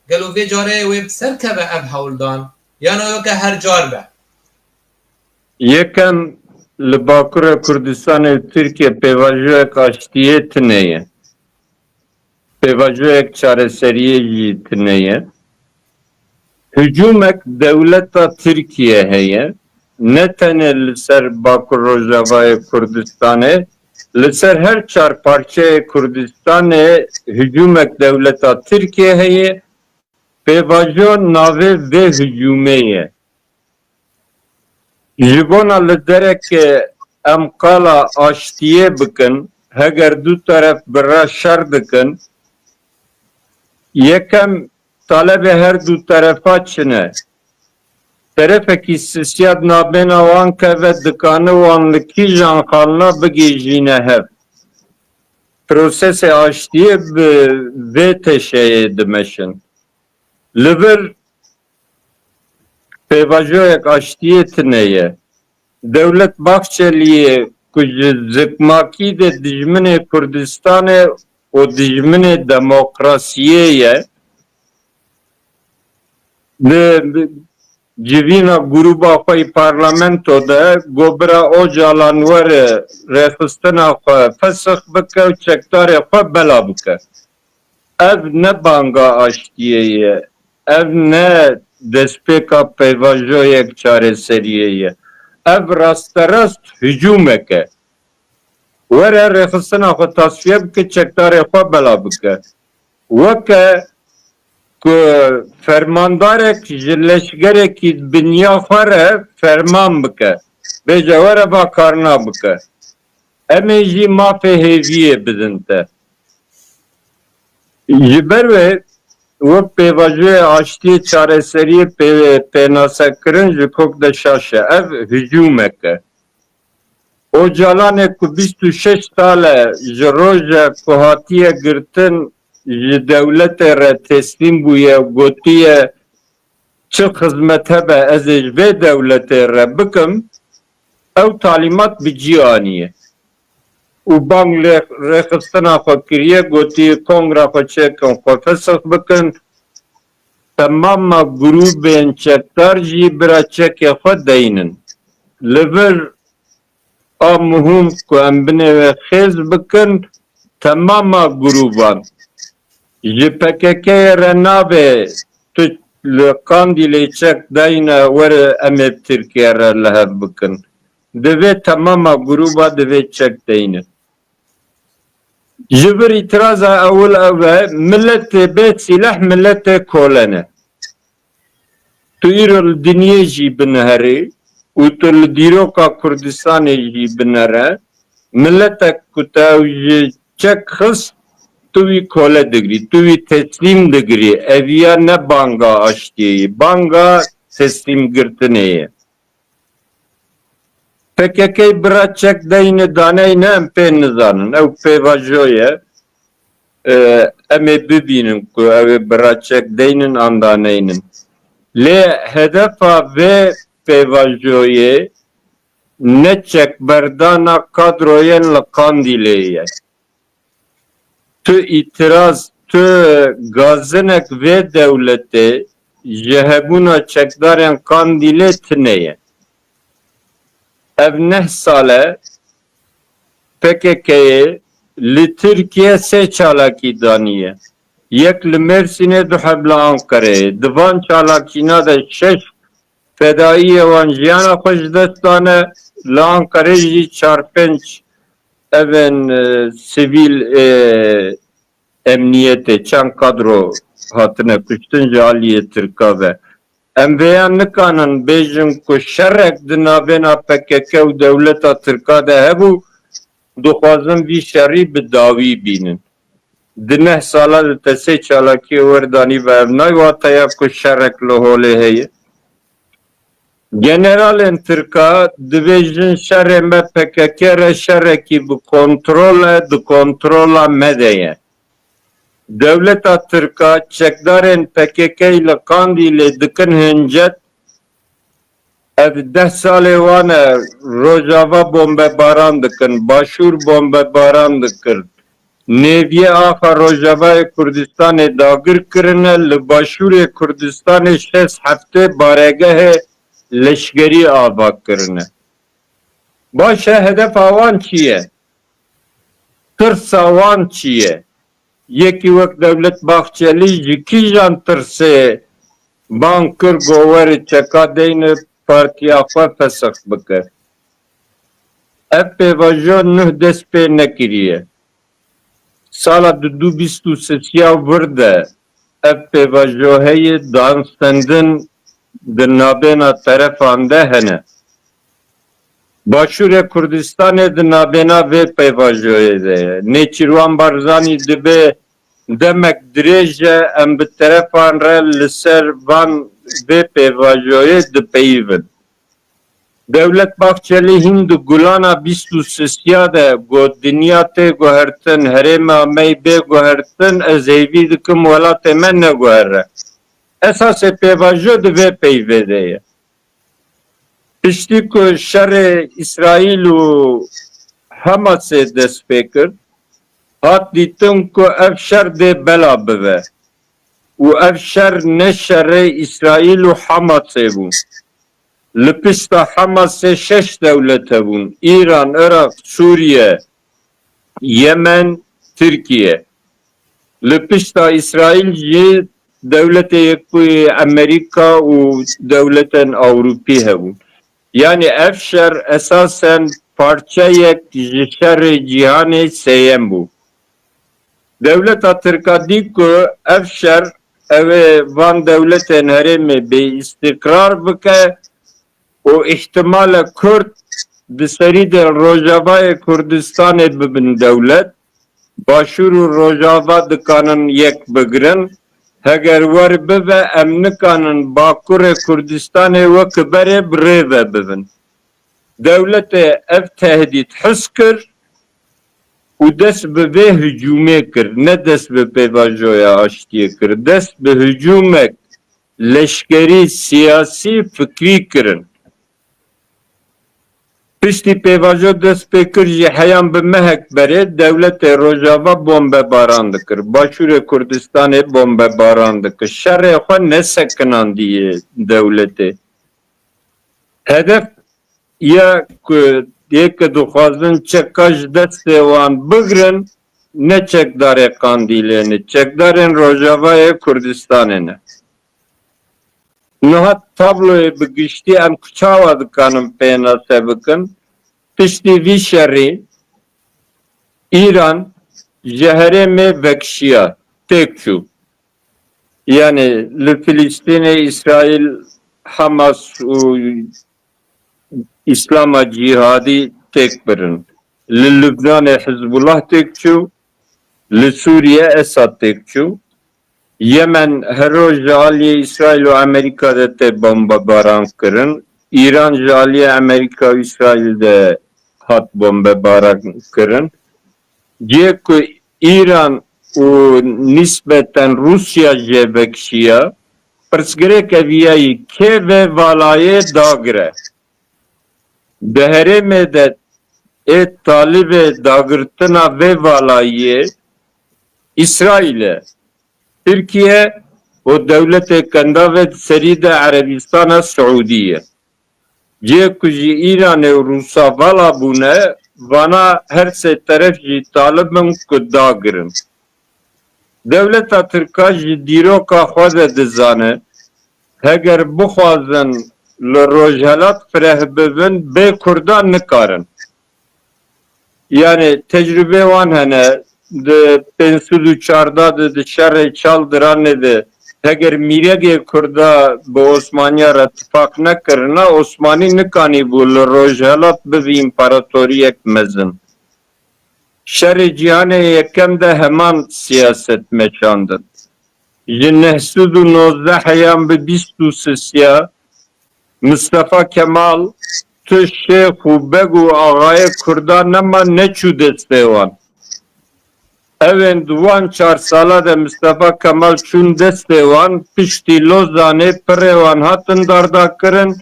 Gelo vê carê wê bi ser keve ev hewldan? Yana weke her car be? Yekem, li Bakurê Kurdistanê û Tirkiye pêvajoyek aştiyê tune ye. Pêvajoyek çareseriyê jî tune ye. Hicûmek dewleta Tirkiye heye, ne tenê li ser Bakur Rojavayê Kurdistanê, Li ser her çar parçeyê Kurdistanê hicûmek dewleta Tirkiyê heye, pêvajo navê vê hicûmê ye. Ji bona li dereke em qala aştiyê bikin, heger du teref bi re şer dikin, yekem talebê her du terefa çi ne? Terefekî sisiya di navbêna wan keve, dikane wan li kîjan xalina bigihîjîne hev. Prosesê aştiyê bi vê teşeyê dimeşin. Li vir pêvajoyek aştiyê tune ye. Dewlet Bahçeliyê ku ji zikmakî de dijminê Kurdistanê û dijminê demokrasiyê ye, di civîna grûba xwe yî parlamento de got bira Ocalan were rêxistina xwe fesix bike û çekdarê xwe bela bike. Ev ne banga aştiyê ye. Ev ne destpêka pêvajoyek çareseriyê ye. Ev rasterast hicûmek e. Were rêxistina xwe tasfiye bike, çekdarê xwe bela bike. Weke ku fermandarek ji leşgerekî binya xwe re ferman bike, bêje were va karina bike. Em ê jî mafê hêviyê bidin te. Ji ber wê wek pêvajoyê aştiyê çareseriyê pê-, pênasekirin ji kok de şaş e. Ev hicûmek e. Ocalanê ku bîst û şeş sal e ji roja ku hatiye girtin ji dewletê re teslîm bûye, gotiye, çi xizmet hebe ez ê ji vê dewletê re bikim, ew talîmat bi cî aniye. Û bang lê rêxistina xwe kiriye, gotiye kongra xwe çêkin, xwe fesix bikin. Temama grûbên çekdar jî bira çekê xwe deynin. Li vir a muhim ku em binê wê xêz bikin, temama grûban. Ji P K K'yê re navê tu li Qandîlê çek dayne were em ê bi Tirkiye re li hev bikin. Divê temama grûba divê çek deyne. Ji vir îtiraza ewil ew e, miletê bê sîleh miletê kole ne. Tu îro li dinyê jî biniherî û tu li dîroka Kurdistanê jî binere, miletek ku te ew ji çek xist, tu wî kole digirî, tu wî teslîm digirî. Eviya ne banga aştiyê ye, banga teslîmgirtinê ye. P K K bira çek deyne daneyne em pê nizanin. Ew pêvajo ye. E, em ê bibînin ku ew ê bira çek deynin an daneynin. Lê hedefa vê pêvajoyê ne çekberdana kadroyên li Qandîlê ye. Tu îtiraz, tu gazinek vê dewletê ji hebûna çekdarên Qandîlê tune ye. Ev neh sal e P K K'yê li Tirkiye sê çalakî daniye. Yek li Mêrsînê, du heb li Anqereyê. Di van çalakîna de şeş fedaiyê wan jiyana xwe ji dest dane, li Anqerê jî çar pênc evên, e, sivîl, e, emniyetê, çend kadro hatine kuştin ji aliyê Tirka ve. Em vêya nikanin bêjin ku şerek di navêna P K K û dewleta Tirka de hebû, dixwazin vî şerî bi dawî bînin. Di neh sala de te sê çalakiyê werdanî ve, ev nayê wateya ku şerek li holê heye. Generalên Tirka dibêjin şerê me P K K re şerekî bi kontrol e, di kontrola me de ye. Dewleta Tirka çekdarên P K K li Qandîlê dikin hincet, ev deh salê wan e Rojava bombebaran dikin, Başûr bombebaran dikir. Nêviyê axa Rojavayê Kurdistanê dagir kirine, li Başûrê Kurdistanê şêst heftê baregehê leşkerî ava kirine. Baş e, hedefa wan çi ye? Tirsa wan çi ye? Yekî wek Dewlet Bahçelî ji kîjan tirsê bang kir, got were çeka deyne partiya xwe fesix bike. Ev pêvajo nuh dest pê nekiriye. Sala du du bîst û sisiya vir de ev pêvajo heye, dan stendin di nabêna terefan de hene. Başûrê Kurdistanê di nabêna vê pêvajoyê de ye. Nêçîrwan Barzanî dibê demek dirêj e, em bi terefan re li ser van vê pêvajoyê dipeyivin. Dewlet Bahçelî hîn di gulana bîst û sisiya de got, dinya tê guhertin, herêma me yê bê guhertin, ez hêvî dikim welatê me neguhere. Esasê pêvajo di vê peyvê de ye. Piştî ku şerê Îsraîl û Hamasê dest pê kir, hat dîtin ku ev şer dê bela bibe û ev şer ne şerê Îsraîl û Hamasê bû. Li pişta Hamasê şeş dewlet hebûn: Îran, Iraq, Sûriye, Yemen, Tirkiye. Li pişta Îsraîl jî Dewletê Yekbûyî Amerîka û dewletên Ewropî hebûn. Yanî ev şer esasen parçeyek ji şerê cîhanê sêyem bû. Dewleta Tirk a dî ku ev şer ew ê van dewletên herêmê bêîstîqrar bike û îhtimale Kurd di serî de Rojavayê Kurdistanê bibin dewlet, Başûr û Rojava dikanin yek bigirin. Heger wer bibe, em nikanin Bakurê Kurdistanê wek berê bi rê ve bibin. Dewletê ev tehdît his kir û dest bi vê hicûmê kir, ne dest bi pêvajoya aştiyê kir. Dest bi hicûmek leşkerî, siyasî, fikrî kirin. Piştî pêvajo dest pê kir jî heyan bi mehek berê dewletê Rojava bombebaran dikir. Başûrê Kurdistanê bombebaran dikir. Şerê xwe nesekinandiye dewletê. Hedef ya ku yê ku dixwazin çeka ji destê wan bigrin, ne çekdarê Qandîlê ne, çekdarên Rojavayê Kurdistanê ne. Niha tabloyê bi giştî em ku çawa dikanin pênase bikin? Piştî vî şerî Îran ji herêmê vekişiya, têk çû. Yanî li Filistînê Îsraîl, Hamas û Îslama Cîhadî têk birin. Li Lubnanê Hizbullah têk çû, li Sûriye Esad têk çû. Yemen her roj ji aliyê Îsraîl û Amerîka de tê bombebaran kirin. Îran ji aliyê Amerîka û Îsraîl de hat bombebaran kirin. Cihê ku Îran û nisbeten Rûsya jê vekişiya, pirsgirêk ev yayî, kê vê valayê dagire? Di herêmê de ê talibê dagirtina vê valayiyê Îsraîl e, Tirkiye û dewletê Kendavê di serî de Erebîstana Siûdî ye. Cihê ku ji Îranê û Rûsa vala bûne, vana her sê teref jî talib in ku dagirin. Dewleta Tirka ji dîroka xwe de dizane, heger bixwazin li Rojhelat fireh bibin, bê Kurdan nikarin. Yanî tecrûbê wan hene, di pênc sed û çardeh de di şerê Çaldiranê de heger mîregê Kurda bi Osmaniya re tifaq nekirina, Osmanî nikanîbû li Rojhelat bibe împaratoriyek mezin. Şerê Cîhanê Yekem de heman siyaset meşandin. Ji neh sed û nozdeh heyan bi bîst û sisiya Mistefa Kemal tu şêx û beg û axayê Kurdan nema neçû destê wan. Evên di wan çar sala de Mistefa Kemal çûn destê wan, piştî Lozanê pirê wan hatin dardakirin,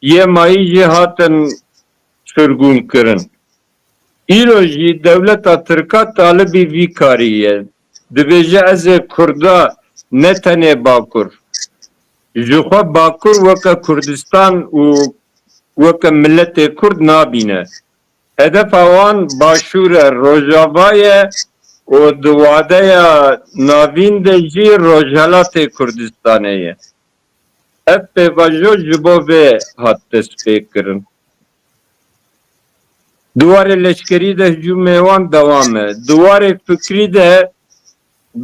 yê mayî jî hatin sirgûnkirin. Îro jî dewleta Tirka talibî vî karî ye. Dibêje, ez ê Kurda, ne tenê Bakur. Ji xwe Bakur weke Kurdistan û weke miletê Kurd nabîne. Hedefa wan Başûr e, Rojava ye û di wadeya navîn de jî Rojhelatê Kurdistanê ye. Ev pêvajo ji bo vê hat destpêkirin. Di warê leşkerî de hicûmê wan dewam e. Di warê fikrî de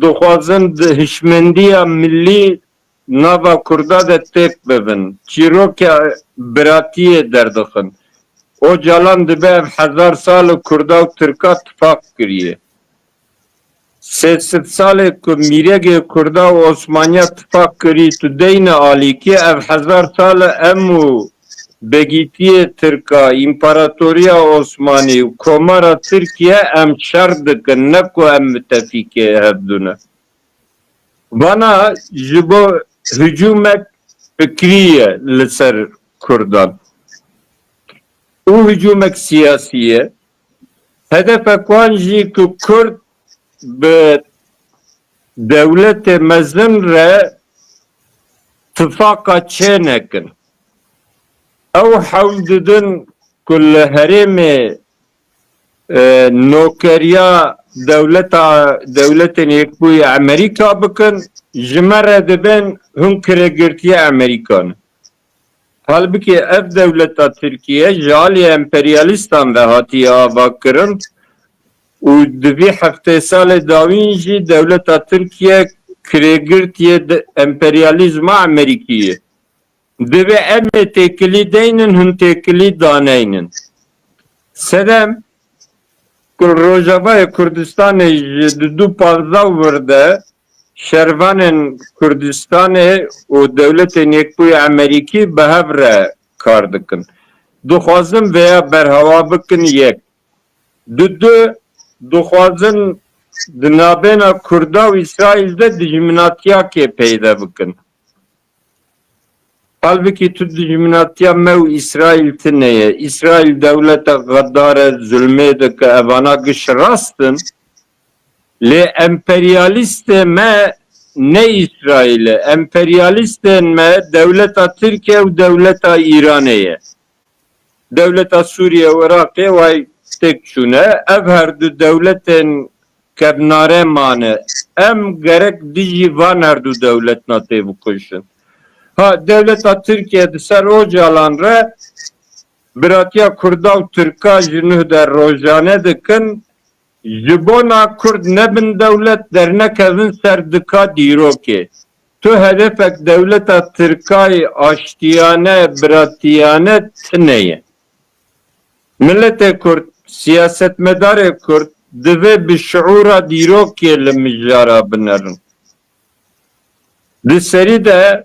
dixwazin di hişmendiya milî nava Kurda de têk bibin. Çîroka biratiyê derdixin. Ocalan dibe ev hezar sal û Kurda û Tirka tifaq kiriye. Sê sed salê ku mîregê Kurda û Osmaniya tifaq kirî, tu deyne alîkî, ev hezar sal e em û begîtiyê Tirka, împaratoriya Osmanî û Komara Tirkiye em şer dikin, ne ku em mitefîkê hevdû ne. Vana ji bo hicûmek fikrî ye li ser Kurdan û hicûmek siyasî ye. Hedefek wan jî ku Kurd bi dewletê mezin re tifaqa çê nekin. Ew hewl didin ku li herêmê, e, nokeriya dewleta, Dewletên Yekbûyî Amerîka bikin, ji me re dibên hûn kirêgirtiya Amerîka ne. Halbikî ev dewleta Tirkiye ji alî emperyalîstan ve hatiye avakirin û di vî heftê salê dawîn jî dewleta Tirkiye kirêgirtiyê di emperyalîzma Amerîkî ye. Divê em ê têkilî deynin, hûn têkilî daneynin. Sedem, ku Rojavayê Kurdistanê ji du du panzdeh wir de şervanên Kurdistanê û Dewletên Yekbûyî Amerîkî bi hev re kar dikin. Dixwazin vêya berhewa bikin yek. Du du, dixwazin di navbêna Kurda û Îsraîl de dijminatiyakê peyde bikin. Halbikî tu dijminatiya me û Îsraîl tune ye. Îsraîl dewleta xedar e, zulmê dike, evana giş rast in. Lê emperyalîstê me ne Îsraîl e. Emperyalîstên me dewleta Tirkiye û dewleta Îranê ye. Dewleta Sûriye û Iraqê way têk çûne. Ev her du dewletên kevnare mane. Em gerek dijî van her du dewletna têbikoşin. Ha, dewleta Tirkiye di ser Ocalan re biratiya Kurda û Tirka ji nuh de rojane dikin. Ji bona Kurd nebin dewlet, dernekevin ser dika dîrokê. Tu hedefek dewleta Tirkayê aştiyane, biratiyane tune ye. Miletê Kurd, siyasetmedarê Kurd divê bi şiûra dîrokê li mijara binerin. Di serî de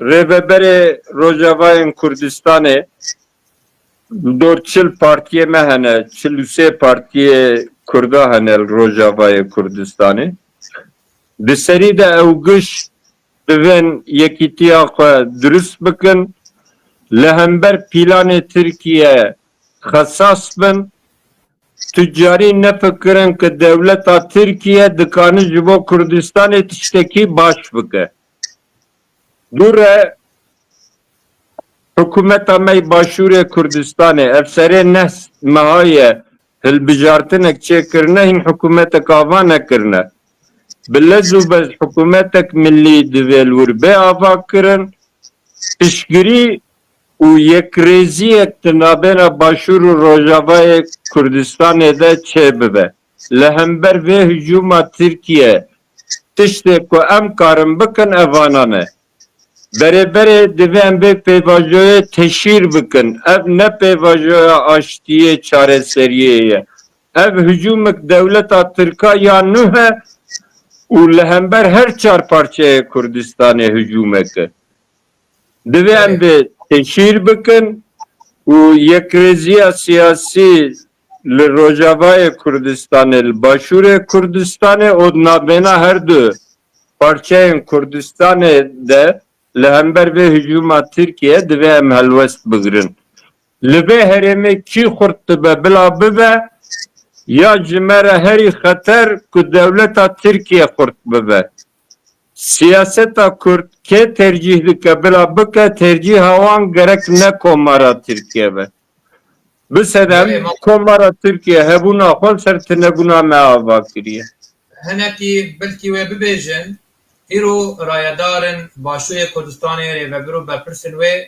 rêveberê Rojavayên Kurdistanê, dor çil partiyê me hene, çil û sê partiyê Kurda hene li Rojavayê Kurdistanê. Di serî de ew giş divên yekîtiya xwe dirust bikin, li hember pîlanê Tirkiye xesas bin, tu carî nefikirin ku dewleta Tirkiye dikane ji bo Kurdistanê tiştekî baş bike. Dû re hikûmeta me yê Başûrê Kurdistanê, ev serê neh meha ye hilbijartinek çêkirine, hîn hikûmetek ava nekirine. Bi lez û bez hikûmetek milî divê li wir bê ava kirin. Piştgirî û yekrêziyek di navbêna Başûr û Rojavayê Kurdistanê de çêbibe. Li hember vê hicûma Tirkiye tiştê ku em karin bikin, evana ne. Berê berê divê em vê pêvajoyê teşhîr bikin. Ev ne pêvajoya aştiyê, çareseriyê ye. Ev hicûmek dewleta Tirka ya nuh e û li hember her çar parçeyê Kurdistanê hicûmek e. Divê em vê teşhîr bikin û yekrêziya siyasî li Rojavayê Kurdistanê, li Başûrê Kurdistanê û di navbêna her du parçeyên Kurdistanê de li hember vê hicûma Tirkiye divê em helwest bigirin. Li vê herêmê kî xurt dibe bila bibe, ya ji me re herî xeter ku dewleta Tirkiye xurt bibe. Siyaseta Kurd kê tercîh dike bila bike, tercîha wan gerek ne Komara Tirkiye be. Bi sedem Komara Tirkiye hebûna xwe li ser tunebûna me ava kiriye. Hinekî belkî wê bibêjin, îro rayedarên Başûrê Kurdistanê, rêvebir û berpirsên wê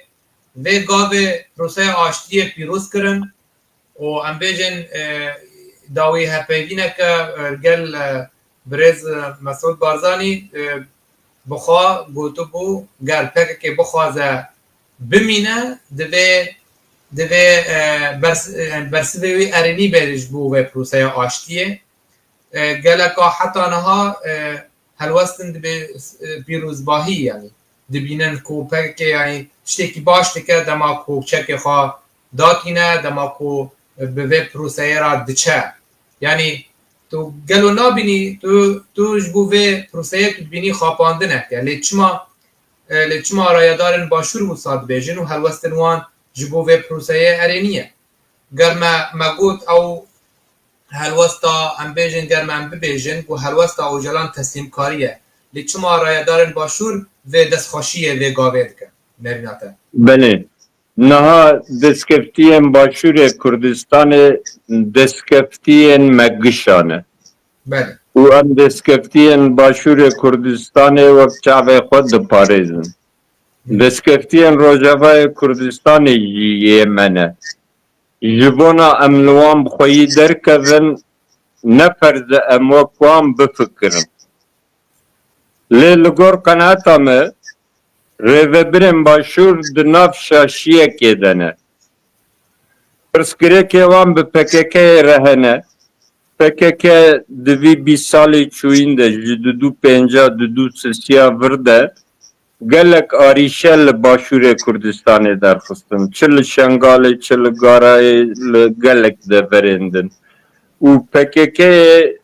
vê gavê proseya aştiyê pîroz kirin. û em bêjin, e, dawî hevpeyvîneke, e, gel, e, birêz, e, Mesûd Barzanî, e, bi xwe gotibû, ger P K K bixwaze bimîne, divê, divê, e, bers-, e, bersivê wî erênî bê ji bo vê proseya aştiyê. E, geleka heta niha, e, helwestin dibê, e, pîrozbahî, yanî dibînin ku P K K, yanî tiştekî baş dike, dema ku çekê xwe datîne, dema ku bi vê proseyê re diçe. Yanî tu gelo nabînî, tu, tu ji bo vê proseyê tu dibînî xapandineke. Lê çima, e, lê çima rayedarên Başûr wisa dibêjin û helwestin wan ji bo vê proseyê erênî ye? Ger me, me got ew helwesta, em bêjin, ger me em bibêjin ku helwesta Ocalan teslîmkarî ye, lê çima rayedarên Başûr vê destxweşiyê vê gavê dikin? Nerîna te. Belê. Niha destkeftiyên Başûrê Kurdistanê destkeftiyên me gişa ne. Belê. Û em destkeftiyên Başûrê Kurdistanê wek çavê xwe diparêzin. Hı. Destkeftiyên Rojavayê Kurdistanê jî yê me ne. Ji bona em li wan bi xweyî derkevin, ne ferz e em wek wan bifikirin. Lê li gor qenaeta me, rêvebirên Başûr di nav şaşiyekê de ne. Pirsgirêkê wan bi P K K'yê re hene. P K K di vî bîst salê çûyîn de, ji du du pênca, du du sisiya vir de gelek arîşe li Başûrê Kurdistanê derxistin. Çi li Şengalê, çi li Garayê, li gelek deverên din. Û P K K'yê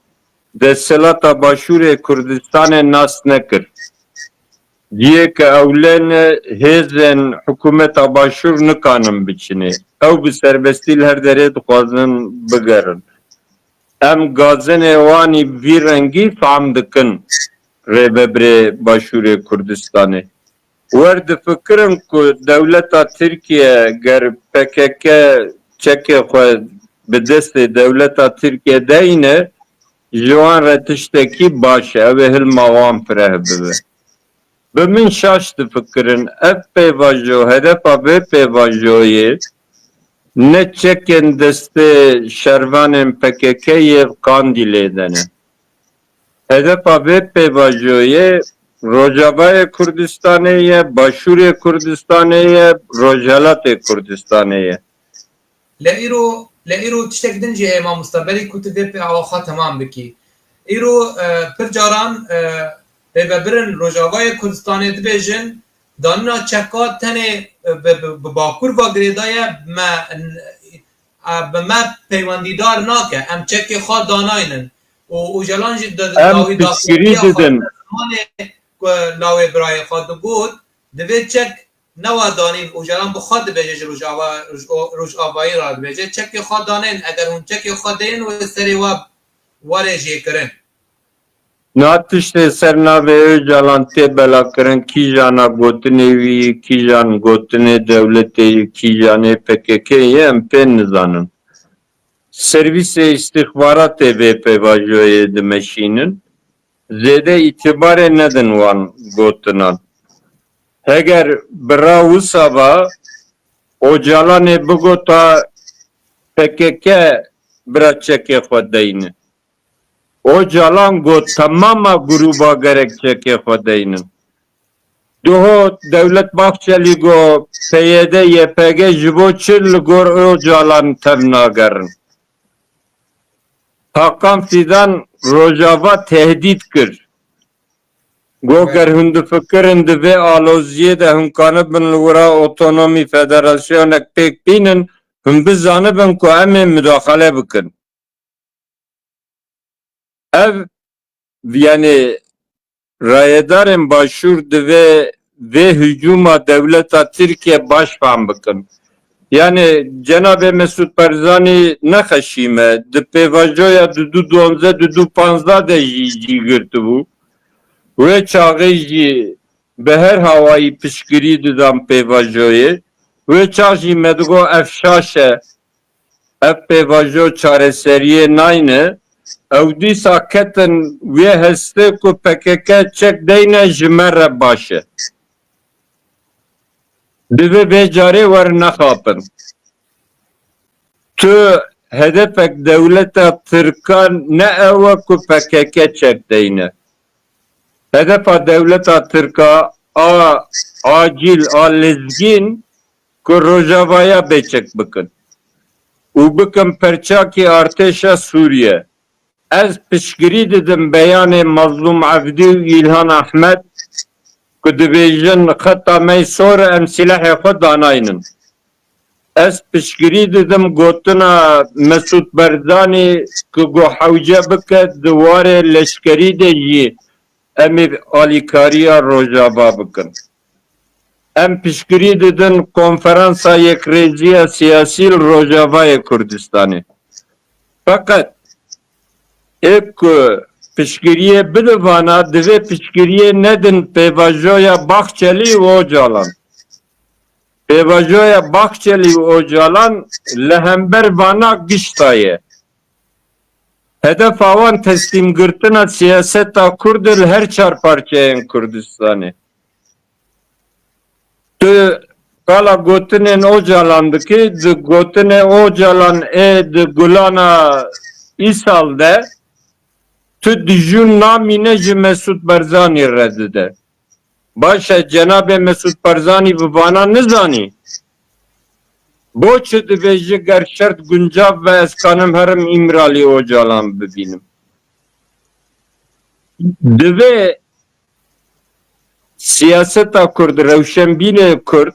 desthilata Başûrê Kurdistanê nas nekir. Cihê ke ew lê ne, hêzên hikûmeta Başûr nikanin biçinê. Ew bi serbestî li her derê dixwazin bigerin. Em gazinê wanî bi vî rengî fam dikin, rêvebirê Başûrê Kurdistanê. Wer difikirin ku dewleta Tirkiye ger P K K çekê xwe bi destê dewleta Tirkiye deyne, ji wan re tiştekî baş e, ew ê hilma wan fireh bibe. Bi min şaş difikirin, ev pêvajo, hedefa vê pêvajoyê ne çekên destê şervanên P K K yê Qandîlê de ne. Hedefa vê pêvajoyê Rojavayê Kurdistanê ye, Başûrê Kurdistanê ye, Rojhelatê Kurdistanê ye. Lê îro, lê îro tiştek din jî heye mamosta, berî ku tu vê pê awa xwe temam bikî. Îro, e, pir caran, e, rêvebirên Rojavayê Kurdistanê dibêjin, danîna çeka tenê, e, bi, bi, bi Bakur ve girêdaye, me, e, bi me peywendîdar nake. Em çekê xwe danaynin. Û Ocalan jî di, em dawî piştgirî didin. Zimanê ku lawê birayê xwe digot, divê çek newe danîn. Ocalan bi xwe dibêje, ji Rojava, Roj-, Rojavayî re dibêje, çekê xwe danên. Eger hûn çekê xwe deyin, wê serê we were jêkirin. Na tiştê ser navê Ocalan tê belakirin, kîjana gotinê wî, kîjan gotinê dewletê yê, kîjanê P K K yê, em pê nizanin. Servîsê îstîxbaratê vê pêvajoyê dimeşînin, zêde îtîbarê nedin wan gotinan. Heger bira wisa va, Ocalanê bigota P K K bira çekê xwe deyne. Ocalan got, temama grûba gerek çekê xwe deynin. Duho Dewlet Bahçelî got, P Y D, Y P G ji bo çi li gor Ocalan tev nagerin? Hakan Fidan Rojava tehdît kir. Got, ger hûn difikirin di vê aloziyê de hûn kanibin li wira otonomî federasyonek pêk bînin, hûn bizanibin ku em ê mudaxale bikin. Ev, yanî, rayedarên Başûr divê vê hicûma dewleta Tirkiye baş fam bikin. Yanî, cenabê Mesûd Barzanî nexeşî me, di pêvajoya du du duanzeh, du du panzdeh de jî cî girtibû. Wê çaxê jî bi her hawayî piştgirî didan pêvajoyê. Wê çax jî me digot ev şaş e, ev pêvajo çareseriyê nayne. Ew dîsa ketin wê hestê ku P K K çek deyne ji me re baş e. Divê vê carê werin nexapin. Tu hedefek dewleta Tirkan ne ew e ku P K K çek deyne. Hedefa dewleta Tirka a acîl, a lezgîn ku Rojavaya bêçek bikin û bikin perçakî artêşa Sûriye. Ez piştgirî didim beyanê Mazlûm Evdî û Îlhan Ehmed ku dibêjin xeta me sor e, em silehê xwe danaynin. Ez piştgirî didim gotina Mesûd Barzanî ku got hewce bike di warê leşkerî de jî em ê alîkariya Rojava bikin. Em piştgirî didin Konferansa Yekrêziya Siyasî li Rojavayê Kurdistanê. Feqet ê ku piştgiriyê bidin vana, divê piştgiriyê nedin pêvajoya Bahçelî û Ocalan. Pêvajoya Bahçelî û Ocalan li hember vana gişta ye. Hedefa wan teslîmgirtina siyaseta Kurd e li her çar parçeyên Kurdistanê. Tu qala gotinên Ocalan dikî, di gotinê Ocalan ê di Gulana Îsal de tu dijûn namîne ji Mesûd Barzanî re dide. Baş e, cenabê Mesûd Barzanî bi vana nizanî. Bo çi dibêji ger şert guncav be ez kanim herim Îmralî Ocalan bibînim? Divê siyaseta Kurd, rewşenbîrê Kurd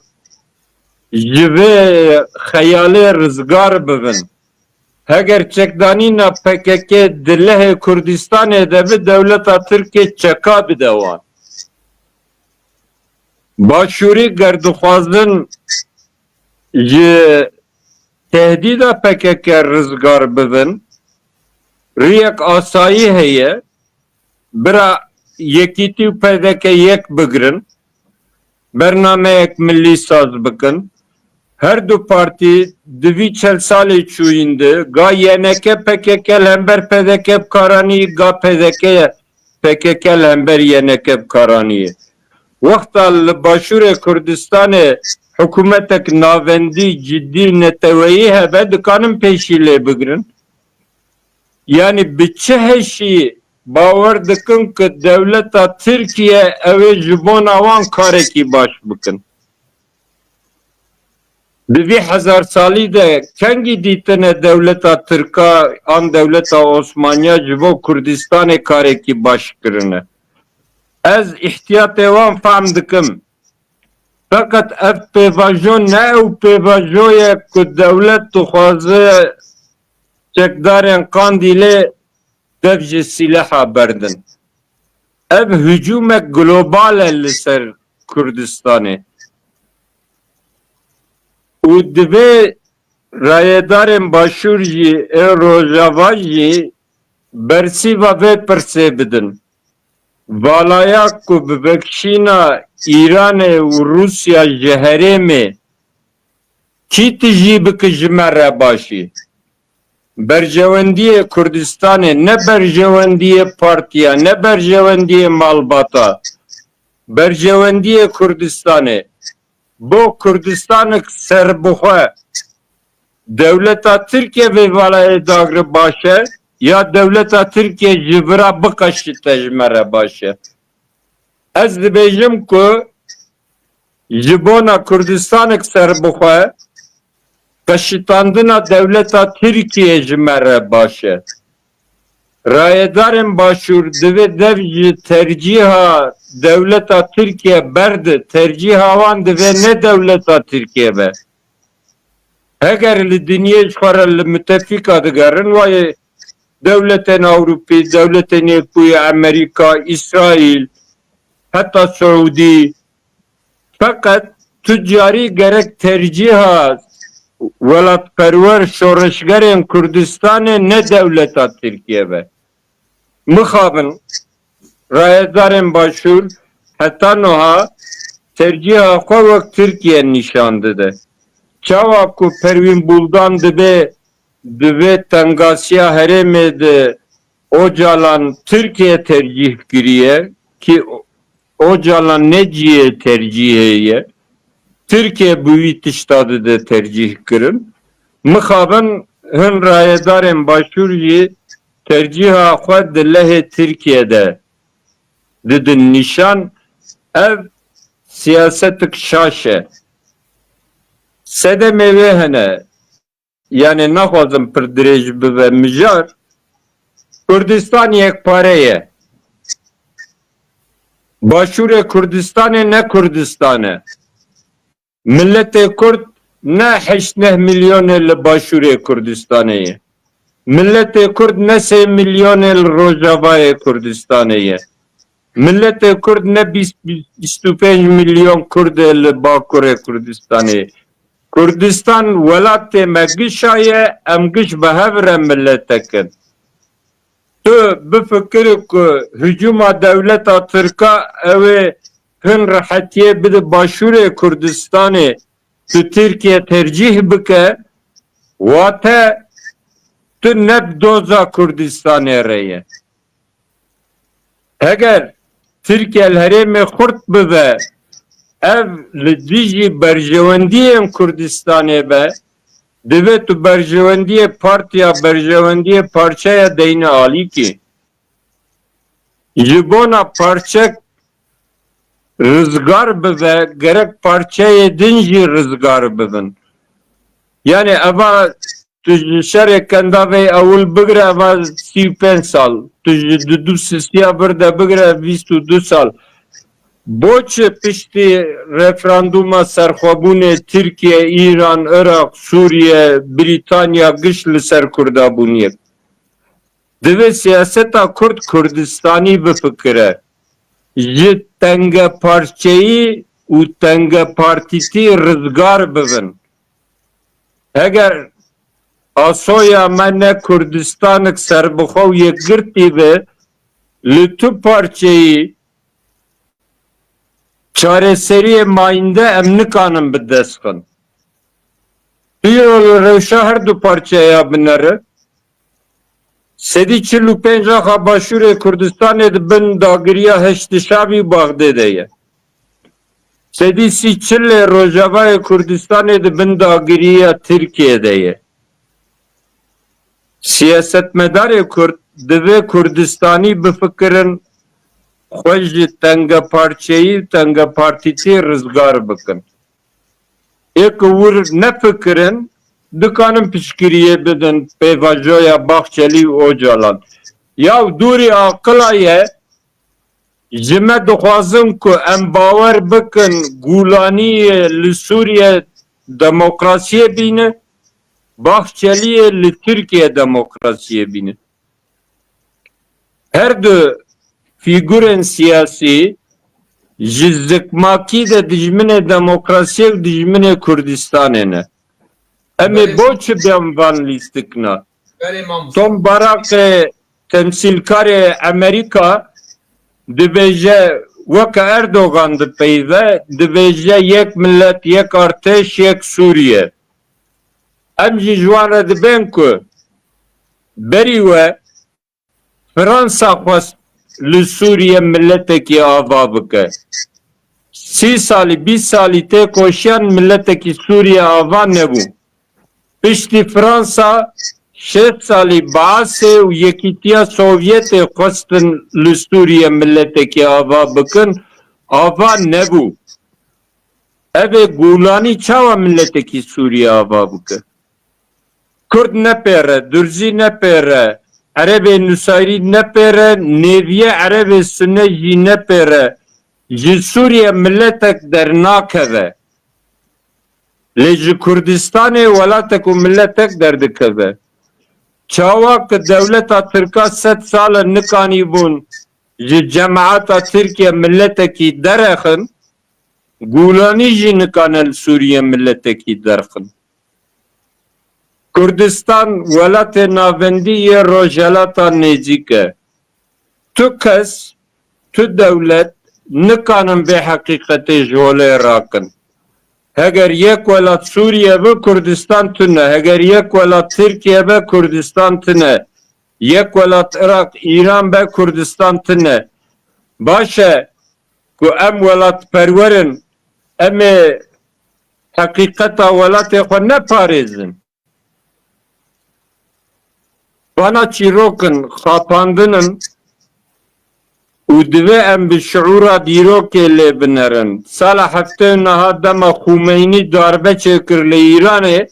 ji vê xeyalê rizgar bibin. Heger çekdanîna P K K di lehê Kurdistanê de bi dewleta Tirkê çeka bide wan. Başûrî ger dixwazin ji tehdîda P K K rizgar bibin, riyek asayî heye, bira Yekîtî û P D K yek bigirin, bernameyek milî saz bikin. Her du partî di vî çel salê çûyîn de ga Y N K P K K li hember P D K bi kar anî, ga P D K P K K li hember Y N K bi kar anî. Wexta li Başûrê Kurdistanê hikûmetek navendî, cidî, neteweyî hebe, dikanin pêşî lê bigirin. Yanî bi çi heşî bawer dikin ku dewleta Tirkiye ew ê ji bona wan karekî baş bikin? Di vî hezar salî de kengî dîtine dewleta Tirka an dewleta Osmaniya ji bo Kurdistanê karekî baş kirine? Ez îhtiyatê wan fehm dikim. Feqet ev pêvajo ne ew pêvajo ye ku dewlet dixwaze çekdarên Qandîlê dev ji sîleha berdin. Ev hicûmek global e li ser Kurdistanê. Û divê rayedarên Başûr jî ê Rojava jî bersîva vê pirsê bidin. Valaya ku bi vekişîna Îranê û Rûsya ji herêmê kî tijî bike ji me re başî? Berjewendiyê Kurdistanê, ne berjewendiyê partiya, ne berjewendiyê malbata. Berjewendiyê Kurdistanê. Bo Kurdistanek serbixwe, dewleta Tirkiye vê valayê dagre baş e, ya dewleta Tirkiye ji vira biqeşite ji me re baş e? Ez dibêjim ku ji bona Kurdistanek serbixwe, qeşitandina dewleta Tirkiye ji me re baş e. Rayedarên Başûr divê dev ji tercîha dewleta Tirkiye berde, tercîha wan divê ne dewleta Tirkiye be. Heger li dinyê ji xwe re li mitefîka digerin, wayê dewletên Ewropî, dewletên Yekbûyî, Amerîka, Îsraîl, heta Siûdî, Feqet tu carî gerek tercîha welatperwer şoreşgerên Kurdistanê ne dewleta Tirkiye be. Mixabin, rayedarên Başûr heta niha tercîha xwe wek Tirkiye nîşan dide. Çawa ku Perwîn Buldan dibe di vê tengasiya herêmê de Ocalan Tirkiye tercîh kiriye, ki Ocalan ne cihê tercîhê ye. Tirkiye bi wî tişta dide tercîh kirin. Mixabin hin rayedarên Başûr jî tercîha xwe di lehê Tirkiye de didin nîşan. Ev siyasetik şaş e. Sedemê wê hene. Yanî naxwazim pir dirêj bibe mijar. Kurdistan yekpare ye. Başûrê Kurdistanê ne Kurdistan e. Miletê Kurd ne heşt neh milyonê li Başûrê Kurdistanê ye. Miletê Kurd ne sê milyonê li Rojavayê Kurdistanê ye. Miletê Kurd ne bîst, bîst û pênc milyon Kurd e li Bakurê Kurdistanê. Kurdistan welatê me gişa ye, em giş bi hev re miletek in. Tu bifikirî ku hicûma dewleta Tirka ew ê hin rehetiyê bide Başûrê Kurdistanê, tu Tirkiye tercîh bike, wate tu ne bi doza Kurdistanê re ye. Heger Tirkiye li herêmê xurt bibe, ev li dijî berjewendiyên Kurdistanê be, divê tu berjewendiyê partiya, berjewendiyê parçeya deyne alîkî. Ji bona parçek rizgar bibe, gerek parçeyê din jî rizgar bibin. Yani eva tu ji şerê Kendavê ewil bigire eva sî û pênc sal, tu ji du du sisiya vir de bigire bîst û du sal. Boçi piştî referanduma serxwebûnê Tirkiye, Îran, Iraq, Sûriye, Brîtanya giş li ser Kurda bûniye? Divê siyaseta Kurd Kurdistanî bifikire. Ji tengeparçeyî û tengepartîtî rizgar bibin. Heger asoya me ne Kurdistanek serbixwe û yekgirtî be, li tu parçeyî çareseriyê mayînde em nikanin bi dest xin. Tu îro li rewşa her du parçeya binere. Sedî çil û pênc axa Başûrê Kurdistanê di bin dagiriya Heşdî Şabî û Baxdê de ye. Sedî sî çil ê Rojavayê Kurdistanê di bin dagiriya Tirkiye de ye. Siyasetmedarê Kurd divê Kurdistanî bifikirin, xwe ji tengeparçeyî û tengepartîtî rizgar bikin. Ê ku wir nefikirin, dikanin piştgiriyê bidin pêvajoya Bahçelî û Ocalan. Yaw dûrî aqila ye, ji me dixwazin ku em bawer bikin Gûlaniyê li Sûriye demokrasiyê bîne, Bahçeliyê li Tirkiye demokrasiyê bîne. Her du fîgurên siyasî ji zikmakî de dijminê demokrasiyê û dijminê Kurdistanê ne. Em ê Belê. Bo çi bên van lîstikna? Belê mamoste. Tom Barak e temsîlkarê Amerîka dibêje, weke Erdogan dipeyive, dibêje yek millet, yek artêş, yek Sûriye. Em jî ji wan re dibên ku berî we Fransa xwest li Sûriye miletekî ava bike. Sî salî, bîst salî têkoşiyan miletekî Sûriye ava nebû. Piştî Fransa şêst salî Baasê û Yekîtiya Sovyetê xwestin li Sûriye miletekî ava bikin, ava nebû. Ev ê Gûlanî çawa miletekî Sûriye ava bike? Kurd nepêre, Durzî nepêre, Erebê Nusayirî nepêre, nêviyê Erebê Sune jî nepêre, ji Sûriye miletek dernakeve. Lê ji Kurdistanê welatek û miletek derdikeve. Çawa ku dewleta Tirka sed sal e nikanîbûn ji cemaeta Tirkiye miletekî derexin, Gûlanî jî nikane li Sûriye miletekî derxin. Kurdistan welatê navendî yê Rojhelata Nêzîk e. Tu kes, tu dewlet nikanin vê heqîqetê ji holê rakin. Heger yek welat Sûriye be, Kurdistan tune. Heger yek welat Tirkiye be, Kurdistan tune. Yek welat Iraq, Îran be, Kurdistan tune. Baş e ku em welatperwer in, em ê heqîqeta welatê xwe neparêzin. Vana çîrokin xapandin in û divê em bi şiûra dîrokê lê binerin. Sala heftê û neha dema Xumeynî darbe çêkir li Îranê,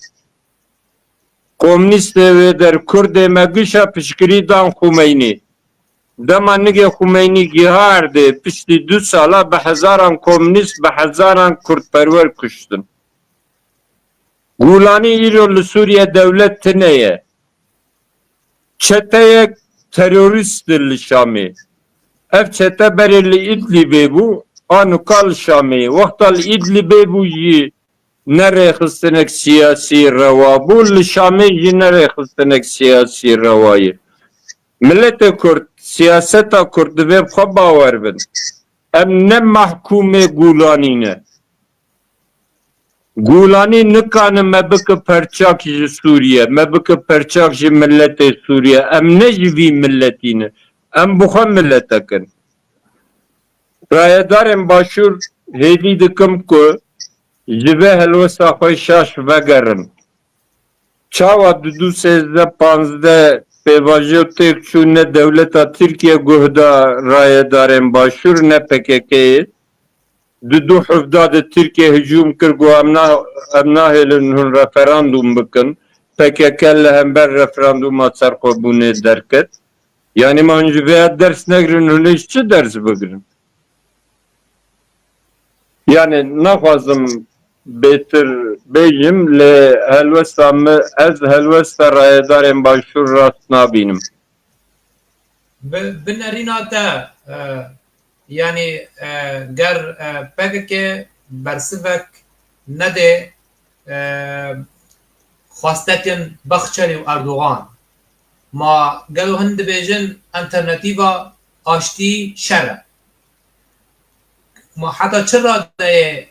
komûnîstê wê der kurdê me gişa piştgirî dan Xumeynî. Dema nigê Xumeynî giha erdê, piştî du sala bi hezaran komûnîst, bi hezaran kurdperwer kuştin. Gûlanî îro li Sûriye dewlet tune ye. Çeteyek terorîst li Şamê. Ev çete berê li Îdlibê bû, a nika li Şamê. Wexta li Îdlibê bû jî ne rêxistinek siyasî rewa bû, li Şamê jî ne rêxistinek siyasî rewa ye. Miletê Kurd, siyaseta Kurd divê bi xwe bawer bin. Em ne mahkûmê Gûlanî ne. Gûlanî nikane me bike perçak ji Sûriye, me bike perçak ji miletê Sûriye. Em ne ji vî miletî ne. Em bi xwe miletek in. Rayedarên Başûr hêvî dikim ku ji vê helwesta xwe şaş vegerin. Çawa du du sêzdeh panzdeh pêvajo têk çû, ne dewleta Tirkiye guh da rayedarên Başûr ne P K K'yê? Di du hevdeh de Tirkiye hicûm kir, got, em na-, em nahêlin hûn referandûm bikin. P K K li hember referandûma serxwebûnê derket. Yanî ma hûn ji vê ya ders negirin, hûn ê ji çi ders bigirin? Yani naxwazim bêtir bêjim, lê helwesta min, ez helwesta rayedarên Başûr rast nabînim. Bi, bi nerîna te, e, yanî, e, ger, e, P K K bersivek nede, e, xwestekin Baxçelî û Erdogan, ma gelo hin dibêjin alternatîva aştî şer e? Ma heta çi radeyê,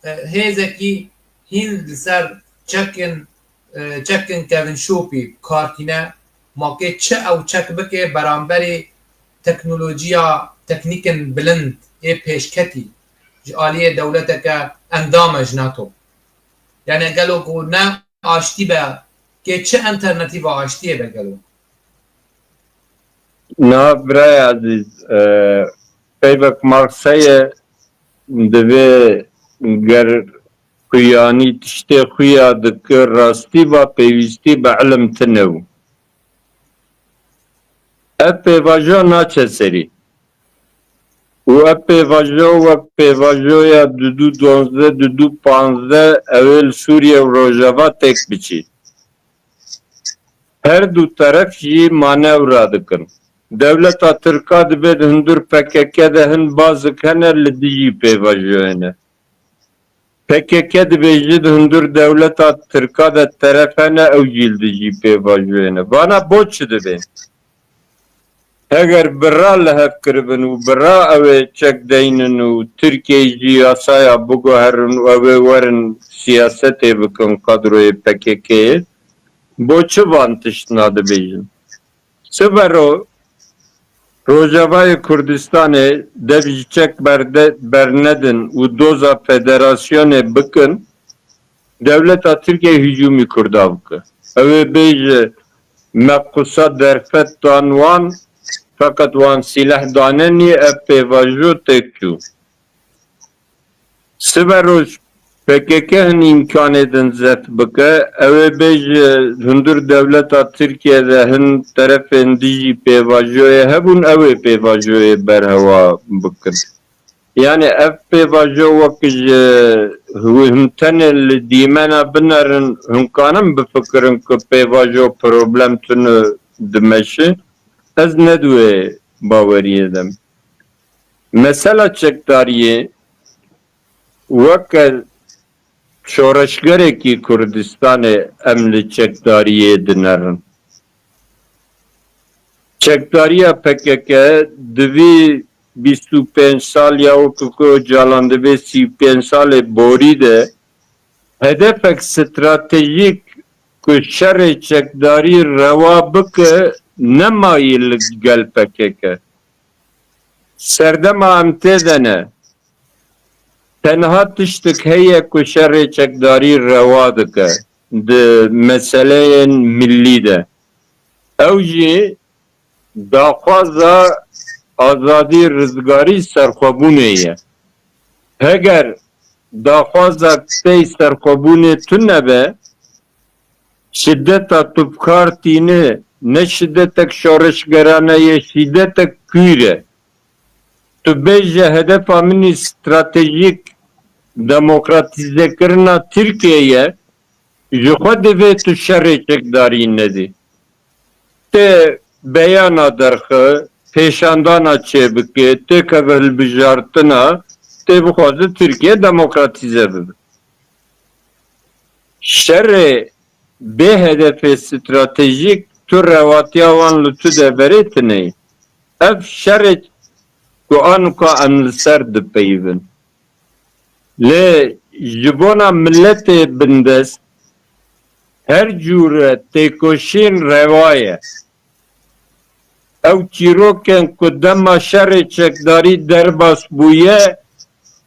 e, hêzekî hîn li ser çekin, e, çekin kevin şopî kar tîne, ma kê çi ew çek bike beramberî teknolojiya, teknîkên bilind ê pêşketî ji aliyê dewleteke endam e ji NATO? Yani gelo ku ne aştî be, kê çi alternatîva aştiyê be gelo? Na birayê ezîz, e, peyvek Marx heye, divê ger xuyanî tiştê xuya dike, rastî va pêwîstî bi ilim tine bû. Ev pêvajo naçe serî. Û ev pêvajo wek pêvajoya du du donzdeh, du du panzdeh ew ê li Sûriye û Rojava têk biçî. Her du teref jî manewra dikin. Dewleta Tirka dibê di hundir P K K de hin bazik hene li dijî pêvajoyê ne. P K K dibêje di hundir dewleta Tirka de teref hene, ew jî li dijî pêvajoyê ne. Vana bo çi dibe? Heger bi ra li hev kiribin û bi ra ew ê çek deynin û Tirkiyeyê jî yasaya biguherin û ew ê werin siyasetê bikin kadroyê P K K'yê, bo çi van tiştna dibêjin? Sivero Rojavayê Kurdistanê dev ji çek berde-, bernedin û doza federasyonê bikin, dewleta Tirkiyê hicûmî Kurda bike. Ew ê bêje, me qusa derfet dan wan, feqet wan sîleh danenî, ev pêvajo têk çû. Sibe roj P K K hin îmkanê din zeft bike, ew ê bêje hundir dewleta Tirkiye de hin terefên dijî pêvajoyê hebûn, ew ê pêvajoyê berhewa bikin. Yani ev pêvajo wek ji hû-, him tenê li dîmena binerin, hûn kanin bifikirin ku pêvajo problem tune dimeşe? Ez ne di wê baweriyê de me. Mesela çekdariyê weke şoreşgerekî Kurdistanê em li çekdariyê dinerin. Çekdariya P K K di vî bîst û pênc sal ya wekî ku Ocalan di vê sî û pênc salê borî de hedefek stratejîk ku şerê çekdarî rewa bike nemayî li gel P K K. Serdema em tê de ne. Tenha tiştik heye ku şerê çekdarî rewa dike di meseleyên millî de. Ew jî daxwaza azadî, rizgarî, serxwebûnê ye. Heger daxwaza pey serxwebûnê tune be, şideta tu bi kar tîne, ne şidetek şoreşgerane ye, şidetek kûr e. Tu bêje hedefa min î stratejîk demokratîzekirina Tirkiyê ye, ji xwe divê tu şerê çekdarî nedî. Tê beyana derxe, pêşandana çêbike, têkeve hilbijartina, tê bixwaze Tirkiye demokratîze bibe. Şerê bê hedefê stratejîk tu rewatiya wan li tu de berê tine ye. Ev şerê ku anuka em li ser dipeyivin. Lê ji bona miletê bindest her cûre têkoşîn rewa ye. Ew çîrokên ku dema şerê çekdarî derbas bûye,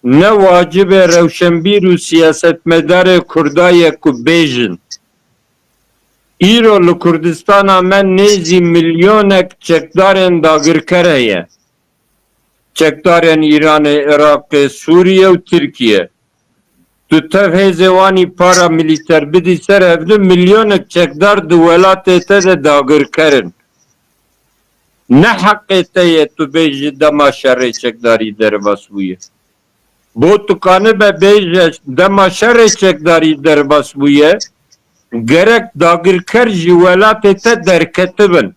ne wacibê rewşenbîr û siyasetmedarê Kurda ye ku bêjin. Îro li Kurdistana me nêzî milyonek çekdarên dagirker heye. Çekdarên Îranê, Iraqê, Sûriye û Tirkiye. Tu tev hêzê wan î paramilîter bidî ser hevdu, milyonek çekdar di welatê te de dagirker in. Ne heqê te ye tu bêjî dema şerê çekdarî derbas bûye. Bo tu kanibe bêje dema şerê çekdarî derbas bûye, gerek dagirker ji welatê te derketibin.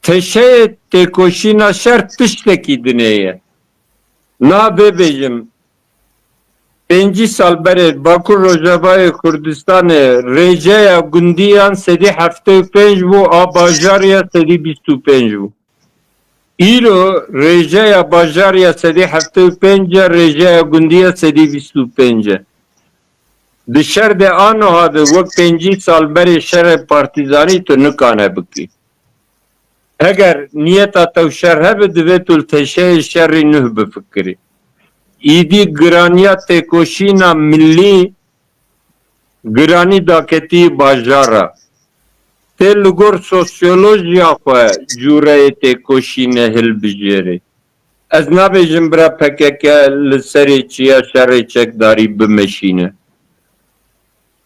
Teşeyê têkoşîna şer tiştekî dinê ye. Niha bêbêjim, pêncî sal berê Bakur Rojavayê Kurdistanê rêjeya gundiyan sedî heftê û pênc bû, a bajar ya sedî bîst û pênc bû. Îro rêjeya bajar ya sedî heftê û pênc e, rêjeya gundiya sedî bîst û pênc e. Di şer de a niha de wek pêncî sal berê şerê partîzanî tu nikane bikî. Heger niyeta te şer hebe, divê tu li teşeyê şerî nuh bifikirî. Îdî giraniya têkoşîna milî giranî daketî bajara. Tê li gor sosyolojiya xwe cûreyê têkoşînê hilbijêrê. Ez nabêjim bira P K K li serê çiya şerê çekdarî bimeşîne.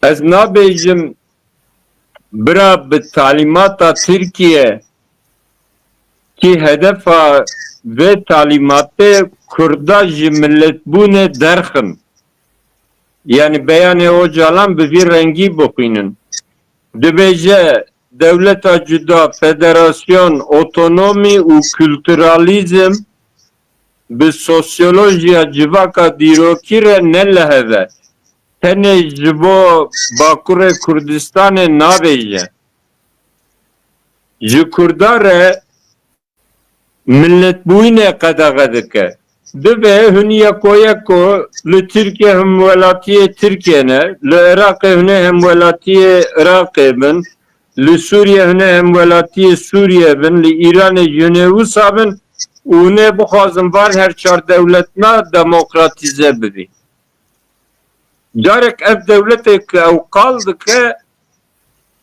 Ez nabêjim bira bi talîmata Tirkiye, ki hedefa vê talîmatê Kurda ji miletbûnê derxin. Yani beyanê Ocalan bi vî rengî bixwînin. Dibêje dewleta cuda, federasyon, otonomî û kulturalîzm bi sosyolojiya civaka dîrokî re ne li hev e. Tenê ji bo Bakurê Kurdistanê nabêje. Ji Kurda re miletbûyînê qedexe dike. Divê hûn yeko yeko li Tirkiye hemwelatiyê Tirkiye ne, li Iraqê hûn ê hemwelatiyê Iraqê bin, li Sûriye hûn ê hemwelatiyê Sûriye bin, li Îranê jî hûn ê wisa bin û hûn ê bixwazin van her çar dewletna demokratîze bibî. Carek ev dewletê ku ew qal dike,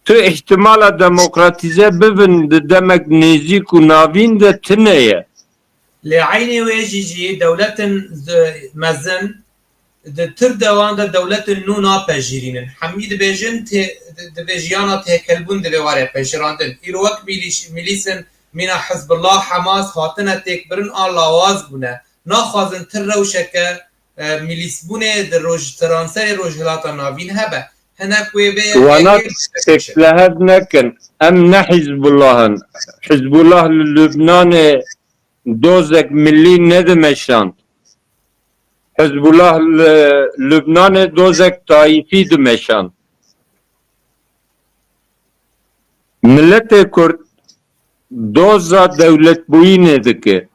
tu îhtimala demokratîze bibin di demek nêzîk û navîn de tune ye. Lê eynê wê jî jî dewletin zi-, mezin di tir dewan de dewletin nû napejirînin. Hemî dibêjin tê-, di-, divê jiyana têkelbûn divê were pejirandin. Îro wek mîlîş-, mîlîsin mîna Hizbullah, Hamas hatine têkbirin an lawaz bûne. Naxwazin tir rewşeke e, milîsbûnê di roj-, seranserê Rojhilata Navîn hebe. Hinek wê vê Wana yekê têklehev nekin. Em ne Hizbullah in. Hizbullah li Lubnanê dozek milî nedimeşand. Hizbullah li Lubnanê dozek taîfî dimeşand. Miletê Kurd doza dewletbûyînê dike.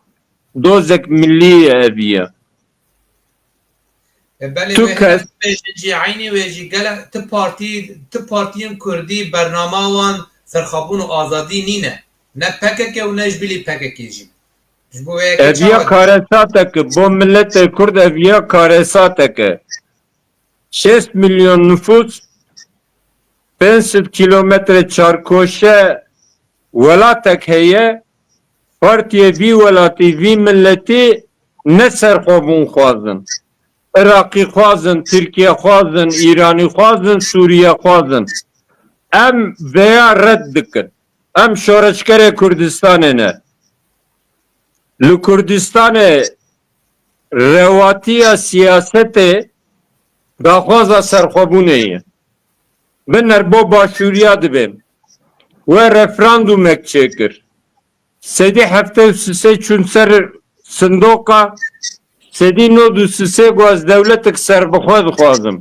Dozek milî ye ev ye. E, belê Tu wê kes- bêjin jî, eynî wê jî gele ti partî, ti partiyên Kurdî bernama wan serxwebûn û azadî nîne. Ne P K K û ne ji bilî P K K jî. Ji bo wê yekê Ev ya çawa karesateke, bo miletê Kurd ev ya karesateke. Şêst milyon nifûs pênc sed kîlometre çarkoşe welatek heye, partiyê vî welatî, vî miletî ne serxwebûn xwazin. Iraqî xwazin, Tirkiye xwazin, Îranî xwazin, Sûriye xwazin. Em veya red dikin. Em şoreşgerê Kurdistanê ne. Li Kurdistanê rewatiya siyasetê daxwaza serxwebûnê ye. Binerbo başûriya dibêm. We referandumek çêkir. Sedî heftê û sisê çûn ser sindoqa, sedî nod û sisê got ez dewletek serbixwe dixwazim.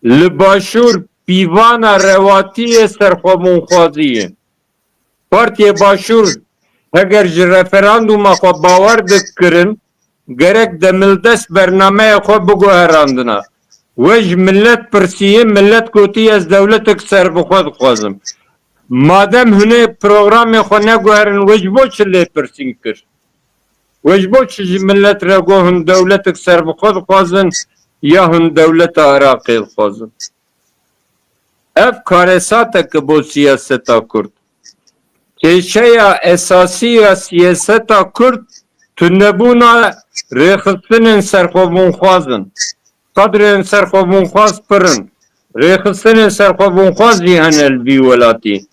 Li başûr pîvana rewatiyê serxwebûnxwazî ye. Partiyê başûr heger ji referandûma xwe bawer dikirin, gerek demildest bernameyê xwe biguherandina. We ji milet pirsiye, milet gotiye ez dewletek serbixwe dixwazim. Madem hûn ê programê xwe neguherin, we ji bo çi lêpirsîn kir? We ji bo çi ji milet re got hûn dewletek serbixwe dixwazin ya hûn dewleta Iraqê dixwazin? Ev karesateke bo siyaseta Kurd. Kêşeya esasî ya siyaseta Kurd tunebûna rêxistinên serxwebûnxwaz in. Kadrên serxwebûnxwaz pir in. Rêxistinên serxwebûnxwaz jî hene li vî welatî.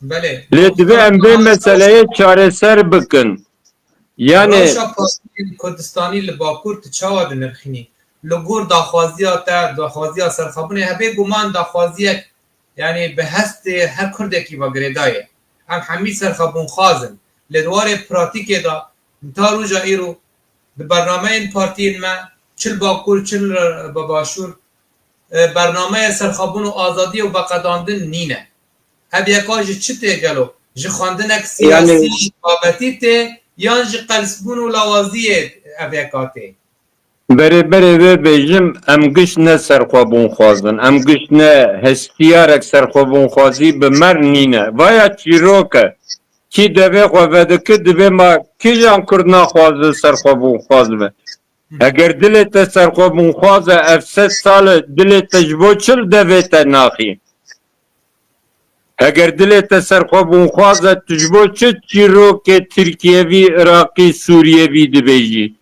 Belê. Lê divê em vê meseleyê çareser bikin. Yani Rewşa partiyên Kurdistanî li Bakur tu çawa dinirxînî? Li gor daxwaziya te, daxwaziya serxwebûnê, hebê guman daxwaziyek, yani bi hestê her Kurdekî ve girêdayê. Em hemî serxwebûnxwaz in. Lê di warê pratîkê de, ta roja îro di bernameyên partiyên me, çi li Bakur, çi li Başûr, e, bernameyê serxwebûn û azadiyê û veqedandin nîne. Ev yeka ji çi tê gelo? Ji xwendinek Yani siyasî babetî tê yan ji qelsbûn û lawaziyê ev yeka tê? Berê berê vê bêjim, em giş ne serxwebûnxwaz in. Em giş ne hestiyarek serxwebûnxwazî bi mer nîne. Vaya çîrok e. Kî devê xwe vedike, divê ma kîjan Kurd naxwaze serxwebûnxwaz be? Eger dilê te serxwebûnxwaz e, ev sed sal e, dilê te ji bo çi li devê te naxî? Eger dilê te serxwebûnxwaz e, tu ji bo çi çîrokê Tirkiyevî, Iraqî, Sûriyevî dibêjî?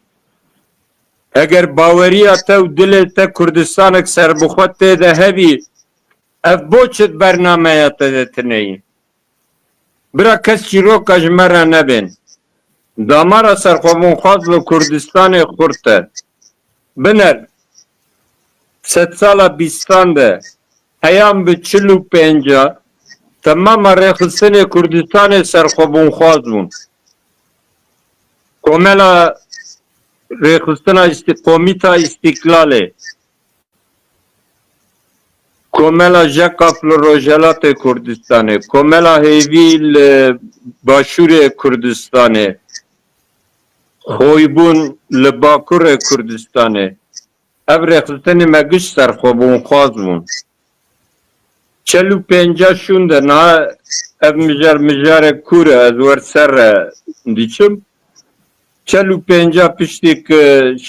Eger baweriya te û dilê te Kurdistanek serbixwe tê de hebî, ev bo çi di bernameya te de tune yî? Bira kes çîroka ji me re nebên. Damara serxwebûnxwaz li Kurdistanê xurt e. Biner, sedsala bîstan de heyan bi çil û pênca temama rêxistinê Kurdistanê serxwebûnxwaz bûn. Komela Rêxistina Îstî-, Komîta Îstîklalê, Komela Jekaf li Rojhelatê Kurdistanê, Komela Hêvî li Başûrê Kurdistanê, Xoybûn li Bakurê Kurdistanê. Ev rêxistinê me giş serxwebûnxwaz bûn. Çel û pênca şûnde niha ev mijar mijarek kûr e, ez wer ser re diçim. Çel û pênca piştî ku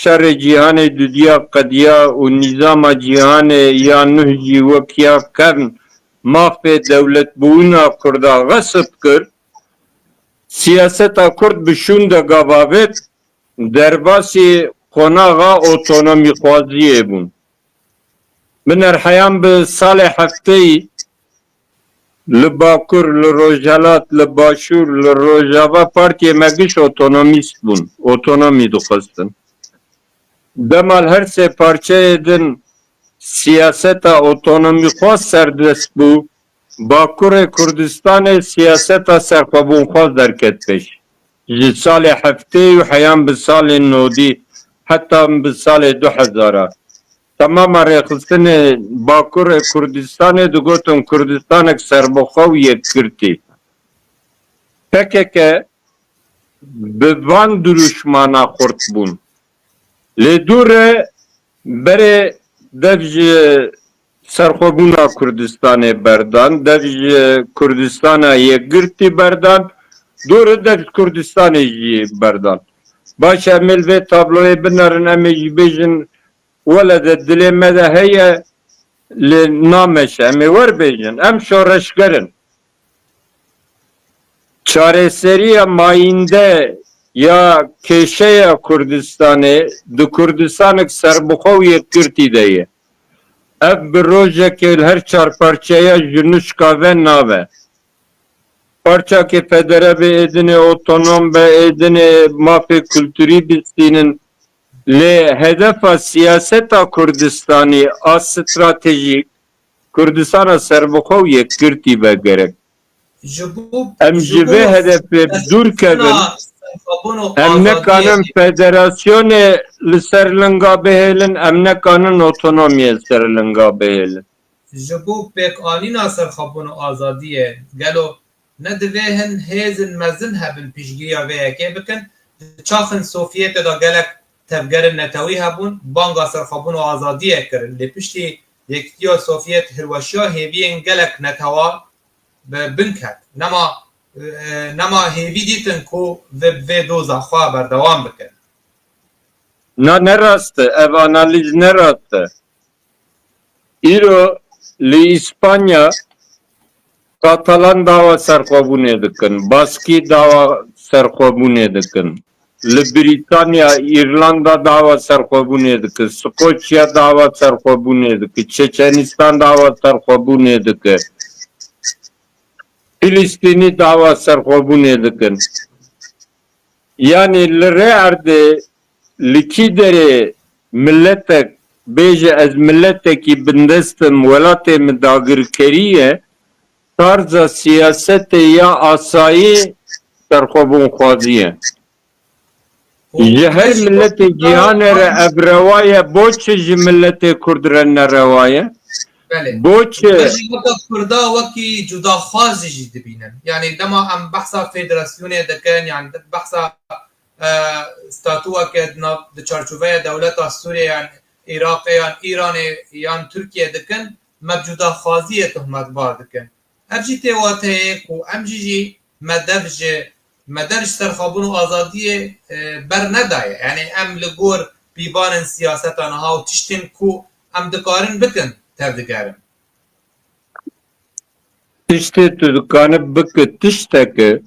şerê cîhanê dudiya qediya û nîzama cîhanê ya nuh jî wek ya kevn mafê dewletbûna Kurda xesp kir, siyaseta Kurd bi şûn de gavavêt, derbasî qonaxa otonomîxwaziyê bûn. Biner heyan bi salê hefteyî li Bakur, li Rojhelat, li Başûr, li Rojava partiyê me giş otonomîst bûn. Otonomî dixwestin. Dema li her sê parçeyê din siyaseta otonomîxwaz serdest bû, Bakurê Kurdistanê siyaseta serxwebûnxwaz derket pêş. Ji salê heftê û heyan bi salê nodî heta bi salê du hezar a. Temama rêxistinê Bakurê Kurdistanê digotin Kurdistanek serbixwe û yekgirtî. P K K bi van dirûşmana xurt bûn. Lê dû re berê dev ji serxwebûna Kurdistanê berdan, dev ji Kurdistana yekgirtî berdan, dû re dev ji Kurdistanê jî berdan. Baş e, em ê li vê tabloyê binerin, em ê jî bêjin, wele de dilê me de heye, li nameşe. Em ê werbêjin. Em şoreşger in. Çareseriya mayînde ya kêşeya Kurdistanê di Kurdistanek serbixwe û yekgirtî de ye. Ev bi rojekê li her çar parçeya ji nuşka ve nabe. Parçakê federe be êdinê, otonom be êdinê, mafê kulturî bistînin. Lê hedefa siyaseta Kurdistanî a stratejîk Kurdistana serbixwe û yekgirtî be gerek. Ji bo, em ji ji vê hedefê bi dûr kevin. Em nekanin federasyonê li ser linga bihêlin, em nekanin otonomiyê ser linga bihêlin. Ji bo pêkanîna serxwebûn û azadiyê, gelo ne divê hin hêzin mezin hebin piştgiriya vê yekê bikin? Di çaxên Sovyetê de gelek tevgerên netewî hebûn, banga serxwebûn û azadiyê kirin. Lê piştî Yekîtiya Sovyet hilweşiya hêviyên gelek netewa bi bin ket. Nema, e, nema hêvî dîtin ku vê, vê doza xwe berdewam bikin. Na ne rast e, ev analîz ne rast e. Îro li Îspanya Katalan dawa serxwebûnê dikin, Baskî dawa serxwebûnê dikin. Li Brîtanya, Îrlanda dawa serxwebûnê dikin, Skoçya dawa serxwebûnê dikin, Çeçenîstan dawa serxwebûnê dikin, Filistînî dawa serxwebûnê dikin. Yanî li rê erdê li kî derê miletek bêje ez miletekî bindest im, welatê min dagirkerî ye, tarza siyasetê ya asayî serxwebûnxwazî ye. Ji her miletê cîhanê re ev rewa ye, bo çi ji miletê Kurd re nerewa ye? Belê. Bo çi? Ez jî weke Kurda wekî cudaxwaz jî dibînim. Yanî dema em behsa federasyonê dikin, yan behsa, e, statûyeke di nav, di çarçoveya dewleta Sûriyê yan Iraqê yan Îranê yan Tirkiyê dikin, me bi cudaxwaziyê tohmetbar dikin. Ev jî tê wateyê ku em jî jî me dev ji, me dev ji serxwebûn û azadiyê, e, bernedaye. Yanî em li gor pîvanên siyaseta niha û tiştên ku em dikarin bikin tevdigerin. Tiştê tu dikanî biki tiştekî,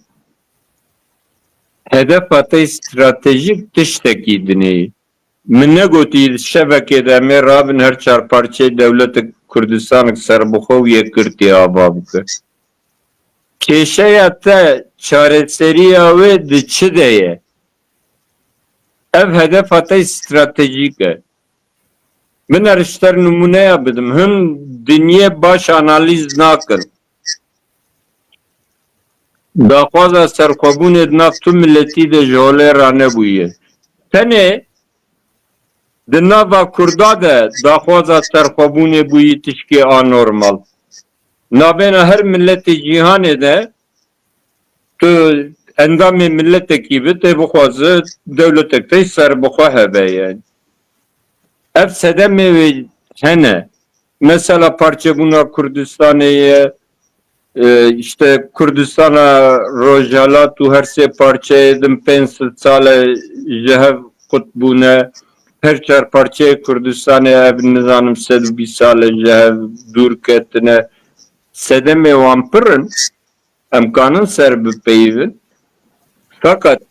hedefa te stratejîk tiştekî dinê. Min negotî di şevekê de em ê rabin her çar parçeyê dewletek Kurdistanek serbixwe û yekgirtî ava bike. Kêşeya te, çareseriya wê di çi de ye? Ev hedefa te stratejîk e. Min er ji te nimûneya bidim. Hin dinyê baş analîz nakin. Daxwaza serxwebûnê di nav tu miletî de ji holê ranebûye. Tenê di nava Kurda de daxwaza serxwebûnê bûyî tişkê anormal. Navbêna her miletê cîhanê de tu endamê miletekî bi, tê bixwaze dewletek te serbixwe hebe yani. Ev sedemê wê hene. Mesela parçebûna Kurdistanê ye, e, işte Kurdistana Rojhelat û her sê parçeyê din pênc sed sal e ji hev qut bûne. Her çar parçeyê Kurdistanê ev nizanim sed û bîst sal e ji hev dûr ketine. Sedemê wan pir in. Em kanin ser bipeyivin. Fakat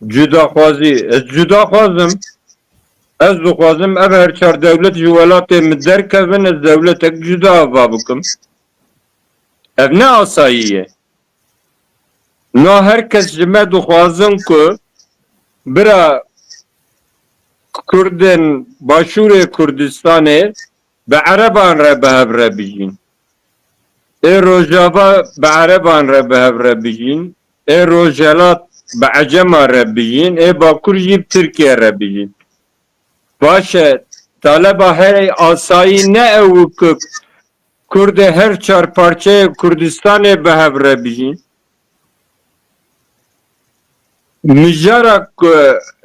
cudaxwazî, ez cudaxwaz im. Ez dixwazim ev her çar dewlet ji welatê min derkevin, ez dewletek cuda ava bikim. Ev ne asayî ye. Na her kes ji me dixwazin ku bira Kurdên Başûrê Kurdistanê bi Ereban re bi hev re bijîn. Ê Rojava bi Ereban re bi hev re bijîn. Ê Rojhelat bi Ecema re bijîn. Ê Bakur jî bi Tirkiye re bijîn. Baş e, taleba herê asayî ne ew ku Kurdê her çar parçeyê Kurdistanê bi hev re bijîn. Mijara ku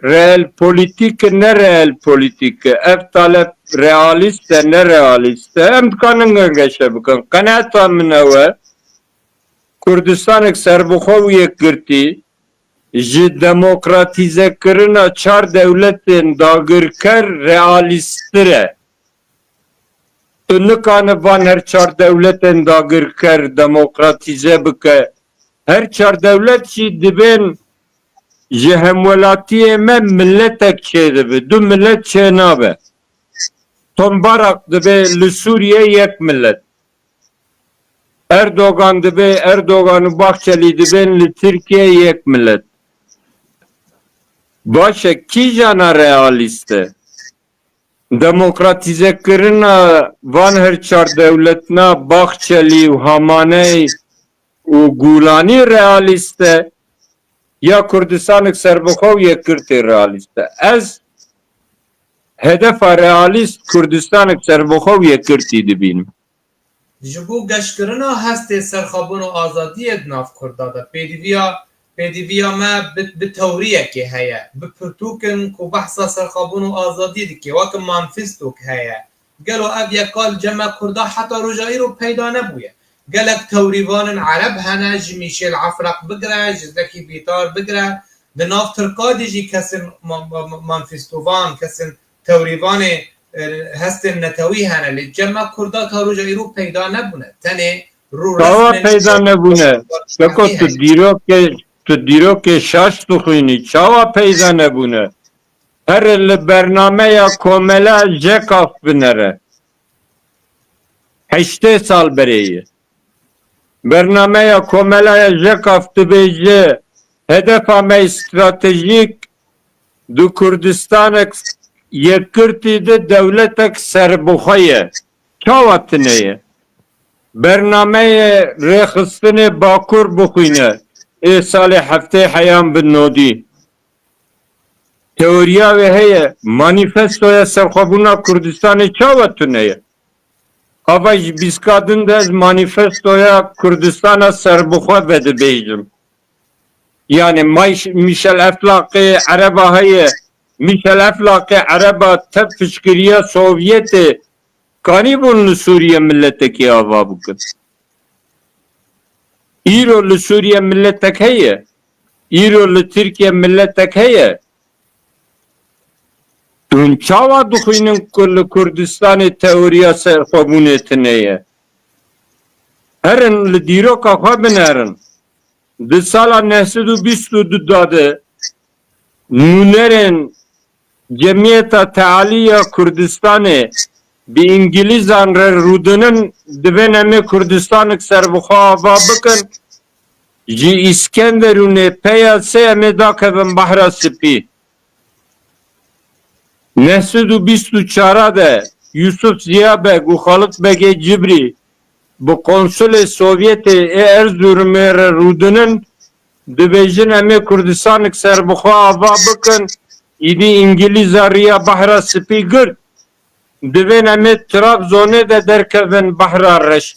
realpolitîk e, ne realpolitîk e. Ev talep realîst e, ne realîst e. Em dikanin gengeşe bikin. Qenaeta min ew e, Kurdistanek serbixwe û yekgirtî ji demokratîzekirina çar dewletên dagirker realîsttir e. Tu nikane van her çar dewletên dagirker demokratîze bike. Her çar dewlet jî dibên ji hemwelatiyê me miletek çêdibe. Du milet çênabe. Tom Barak dibe li Sûriye yek milet. Erdogan dibe, Erdogan û Bahçelî dibên li Tirkiye yek milet. Baş e, kîjana realîst e? Demokratîzekirina van her çar dewletna Bahçelî û Hamaney û Gulanî realîst e, ya Kurdistanek serbixwe û yekgirtî realîst e? Ez hedefa realîst Kurdistanek serbixwe û yekgirtî dibînim. Ji bo geşkirina hestê serxwebûn û azadiyê di nav Kurda de, pêdiviya pêdiviya me bi, bi tewriyekê heye, bi pirtûk in ku behsa serxwebûn û azadiyê dike, weke manfestok heye. Gelo ev yeka li cem me Kurda heta roja îro peyda nebûye. Gelek tewrîvanên Ereb hene, ji Mîşêl Efraq bigire, ji Zekî Bîtar bigire, di nav Tirka de jî kesên ma, ma, ma, manfestovan, kesên tewrîvanê e, hestên netewî hene, lê cem me Kurda ta roja îro peyda nebûne. Tenê rû Çawa peyda nebûne? Çeko tu dîrokê, tu dîrokê şaş dixwînî. Çawa peyda nebûne? Here li bernameya komela Jekaf binere. Heştê sal berê ye. Bernameya Komelaya Jekaf dibêje, hedefa me stratejîk di Kurdistanek yekgirtî de dewletek serbixwe ye. Çawa tune ye? Bernameyê rêxistinê Bakur bixwîne, ê salê heftê heyan bi nodî. Teoriya wê heye, manîfestoya serxwebûna Kurdistanê çawa tune ye? Ava ji bîska din de ez manîfestoya Kurdistana serbixwe vedibêjim. Yani May-, Michel Eflaqê Ereba heye, Michel Eflaqê Ereba tev piştgiriya Sovyetê kanîbûn li Sûriye miletekî ava bikin. Îro li Sûriye miletek heye. Îro li Tirkiye miletek heye. Hûn çawa dixwînin ku li Kurdistanê teoriya serxwebûnê tune ye? Herin li dîroka xwe binerin. Di sala neh sed û bîst û du de nûnerên Cemiyeta Tealî ya Kurdistanê bi Îngilîzan re rûdinin, divên em ê Kurdistanek serbixwe ava bikin, ji Îskenderûnê peya sê em ê dakevin Behra Spî. Neh sed û bîst û çar de Yusuf Ziya Beg û Xalit Begê Cibrî bi konsulê Sovyetê ê Erzurumê re rûdinin, dibêjin em ê Kurdistanek serbixwe ava bikin, îdî Îngilîza riya Behra Spî girt, divên em ê Trabzonê de derkevin Behra Reş.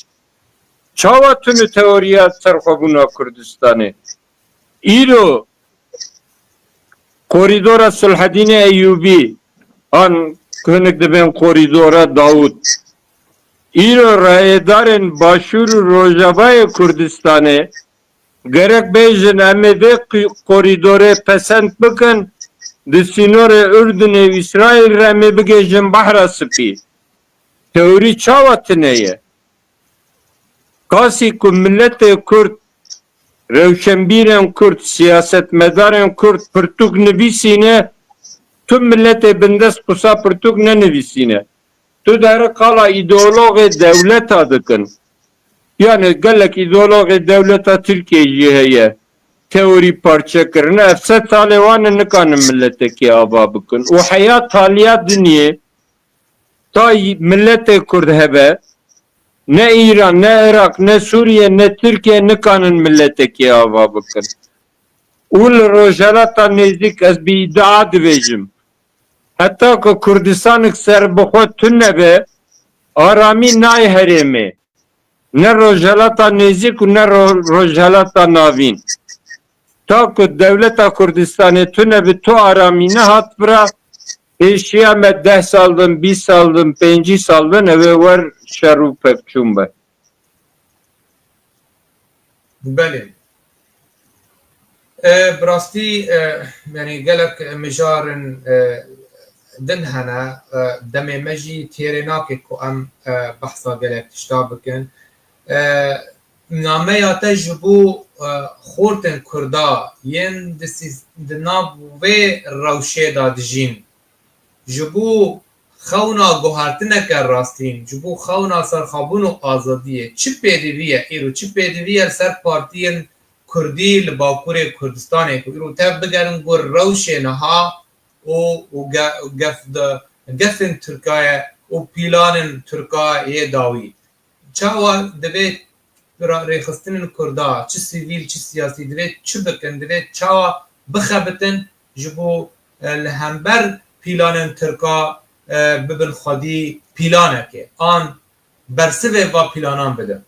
Çawa tune teoriya serxwebûna Kurdistanê? Îro Korîdora Sulhedînê Eyûbî, an hinek dibên Korîdora Dawûd, îro rayedarên Başûr û Rojavayê Kurdistanê gerek bêjin, em ê vê qi-, korîdorê pesend bikin, di sînorê Urdunê û Îsraîl re em ê bigihêjin Behra Spî. Teorî çawa tune ye? Kasî ku miletê Kurd, rewşenbîrên Kurd, siyasetmedarên Kurd pirtûk nivîsîne, tu miletê bindest qisa pirtûk nenivîsîne. Tu dere qala îdeologê dewleta dikin. Yani gelek îdeologê dewleta Tirkiyê jî heye. Teorî parçe kirine. Ev sed salê wan e, nikanin miletekî ava bikin. Û heya taliya dinyê, ta y-, miletê Kurd hebe, ne Îran, ne Iraq, ne Sûriye, ne Tirkiye nikanin miletekî ava bikin. Û li Rojhelata Nêzîk ez bi îdia dibêjim, heta ku Kurdistanek serbixwe tune be, aramî nayê herêmê. Ne Rojhelata Nêzîk û ne Ro-, Rojhelata Navîn. Ta ku dewleta Kurdistanê tune bi tu aramî nehat vira, pêşiya me deh sal bin, bîst sal bin, pêncî sal bin, ew ê wer şer û pevçûn be. Belê. E, bi rastî, e, yani gelek mijar in, e, din hene, e, demê me jî têrê nake ku em, e, behsa gelek tişta bikin. E, nameya te ji bo, e, xortên Kurda yên di sîs-, di nav vê rewşê de dijîn, ji bo xewna guhertineke rastîn, ji bo xewna serxwebûn û azadiyê çi pêdivî ye îro, çi pêdivî ye li ser partiyên Kurdî li Bakurê Kurdistanê ku îro tev bigerin ku rewşê niha û, û ge-, gef de, gefên Tirkaye û pîlanên Tirka yê dawî. Çawa divê ra-, rêxistinên Kurda, çi sivîl, çi siyasî, divê çi bikin, divê çawa bixebitin ji bo, e, li hember pîlanên Tirka, e, bibin xwedî pîlanekê an bersivê va pîlanan bidin?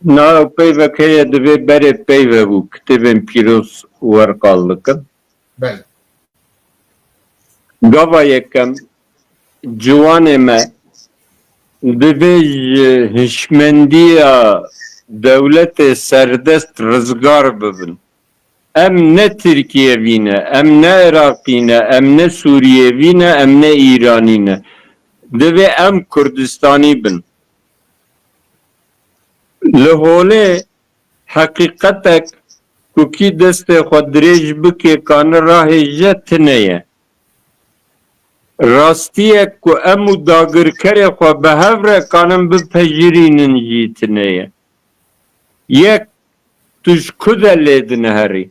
Na peyvek heye, divê berê peyve bû, kitêbên pîroz werqal dikin. Belê. Gava yekem, ciwanê me divê ji hişmendiya dewletê serdest rizgar bibin. Em ne Tirkiyevî ne, em ne Iraqî ne, em ne Sûriyevî ne, em ne Îranî ne. Divê em Kurdistanî bin. Li holê heqîqetek ku kî destê xwe dirêj bike, kane rahêje, tine ye. Rastiyek ku em û dagirkerê xwe bi hev re kanin bipejirînin jî tine ye. Yek, tu ji ku de lê diniherî?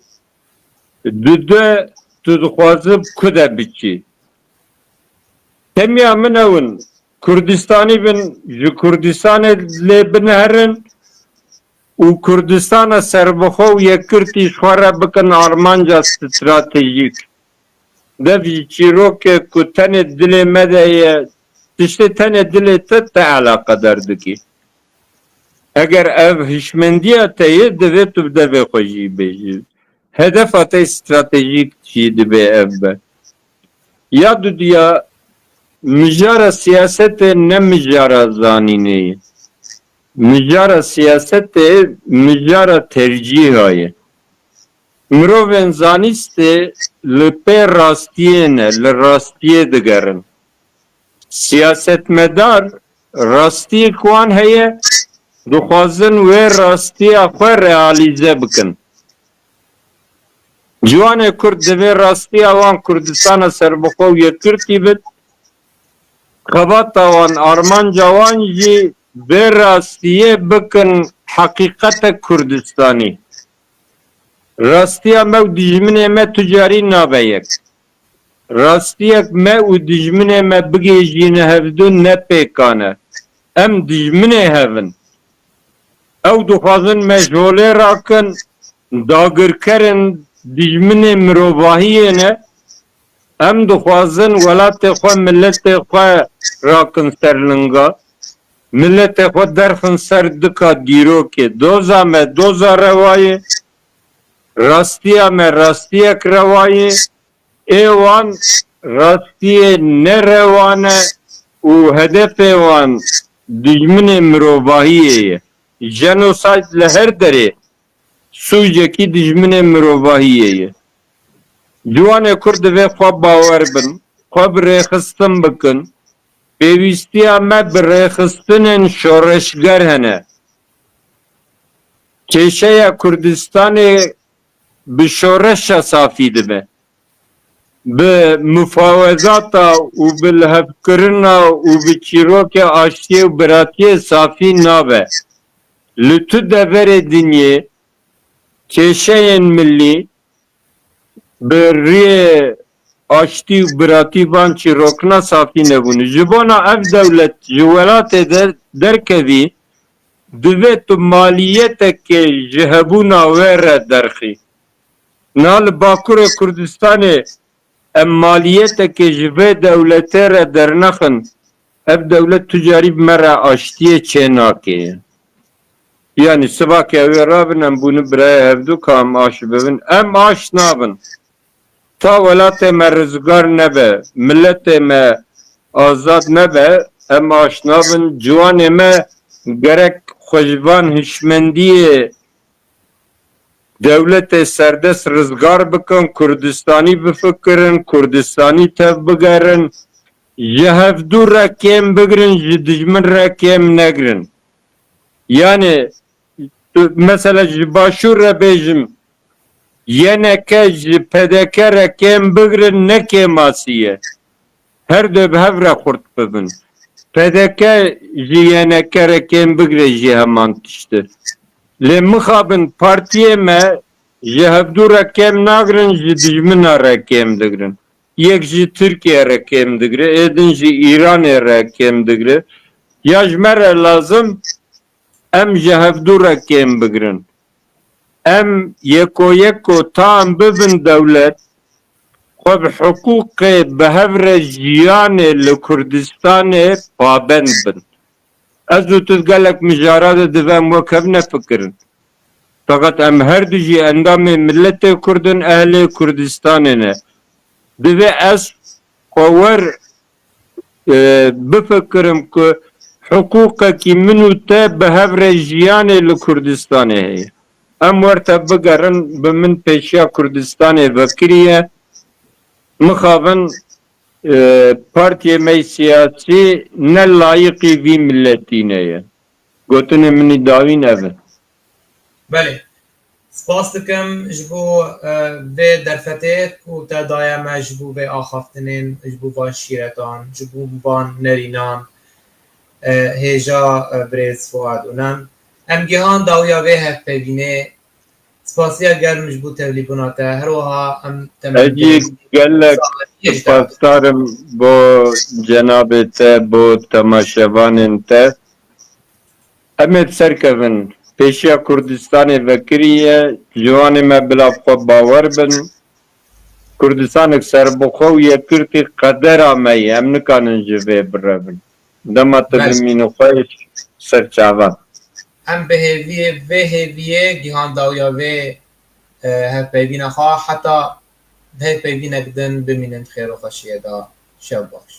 Dude, tu dixwazi bi ku de biçî? Temiya min ew in, Kurdistanî bin, ji Kurdistanê lê biniherin û Kurdistana serbixwe û yekgirtî ji xwe re bikin armanca stratejîk. Dev ji çîrokê ku tenê dilê me de ye, tiştê tenê dilê te, te eleqedar dikî. Eger ev hişmendiya te ye, divê tu bi devê xwe jî bêjî. Hedefa te stratejîk jî divê ev be. Ya dudiya, mijara siyasetê ne mijara zanînê ye. Mijara siyasetê mijara tercîha ye. Mirovên zanîstê li pê rastiyê ne, li rastiyê digerin. Siyasetmedar rastiyek wan heye, dixwazin wê rastiya xwe realîze bikin. Ciwanê Kurd divê rastiya wan Kurdistana serbixwe û yekgirtî bit. Xebata wan, armanca wan jî vê rastiyê bikin heqîqetek Kurdistanî. Rastiya me û dijminê me tu carî nabe yek. Rastiyek me û dijminê me bigihîjîne hevdu ne pêkan e. Em dijminê hev in. Ew dixwazin me ji holê rakin, dagirkerin, dijminê mirovahiyê ne. Em dixwazin welatê xwe, miletê xwe rakin ser linga. Miletê xwe derxin ser dika dîrokê. Doza me doza rewa ye. Rastiya me rastiyek rewa ye. Ê wan rastiyê nerewa ne û hedefê wan dijminê mirovahiyê ye. Jenosayd li her derê sûcekî dijminê mirovahiyê ye. Ciwanê Kurd divê xwe bawer bin, xwe bi rêxistin bikin. Pêwîstiya me bi rêxistinên şoreşger hene. Kêşeya Kurdistanê bi şoreşa safî dibe. Bi mufawezata û bi lihevkirina û bi çîrokê aştiyê û biratiyê safî nabe. Li tu deverê dinyê kêşeyên milî bi riyê aştî û biratî van çîrokna safî nebûne. Ji bona ev dewlet ji welatê de derkevî, divê tu maliyeteke ji hebûna wê re derxî. Niha li Bakurê Kurdistanê em maliyeteke ji vê dewletê re dernexin, ev dewlet tu carî bi me re aştiyê çênake. Yanî siba ke ew ê rabin, em bûne birayê hevdu ka em aş bibin. Em aş nabin. Ta welatê me rizgar nebe, miletê me azad nebe, em aş nabin. Ciwanê me gerek xwe ji van hişmendiyê dewletê serdest rizgar bikin, Kurdistanî bifikirin, Kurdistanî tevbigerin, ji hevdû re kêm bigirin, ji dijmin re kêm negirin. Yani, tu, mesela ji Başûr re bêjim, Y N K ji P D K re kêm bigirin, ne kêmasî ye. Her du bi hev re xurt bibin. P D K ji Y N K re kêm bigire jî heman tişt e. Lê mixabin partiyê me ji hevdû re kêm nagirin, ji dijmina re kêm digirin. Yek ji Tirkiye re kêm digire, ê din ji Îranê re kêm digire. Ya ji me re lazim em ji hevdû re kêm bigirin. Em yeko yeko ta em bibin dewlet, xwe bi hiqûqê bi hev re jiyanê li Kurdistanê pabend bin. Ez û tu di gelek mijara de divê em wek hev nefikirin. Feqet em her du jî endamê miletê Kurd in, ehlê Kurdistanê ne. Divê ez xwe wer, e, bifikirim ku hiqûqekî min û te bi hev re jiyanê li Kurdistanê heye. Em wer te bigerin, bi min pêşiya Kurdistanê vekiriye. Mixabin, e, partiyê me yê siyasî ne layiqî vî miletî ne ye. Gotinê min î dawîn ev e. Belê. Spas dikim ji bo, e, vê derfetê ku te daye me, ji bo vê axaftinên, ji bo van şîretan, ji bo van nerînan, e, hêja, e, birêz Fuad Unan. Em gihan dawiya vê hevpeyvînê. Spasiya germ ji bo tevlîbûna te. Her wiha em Ez jî temenniyê gelek sahibiyê ji te re. Spasdar im bo cenabê te, bo temaşevanên te. Em ê bi ser kevin. Pêşiya Kurdistanê vekiriye, ciwanê me bila bi xwe bawer bin. Kurdistanek serbixwe û yekgirtî qedera me ye. Em nikanin ji vê birevin. Dema tu Belê. bimînî xweş ser çavan. Em bi hêviyê, vê hêviyê gihan dawiya vê, e, hevpeyvîna xwe, heta bi hevpeyvînek din bimînin di xêr û xweşiyê de. Şev baş.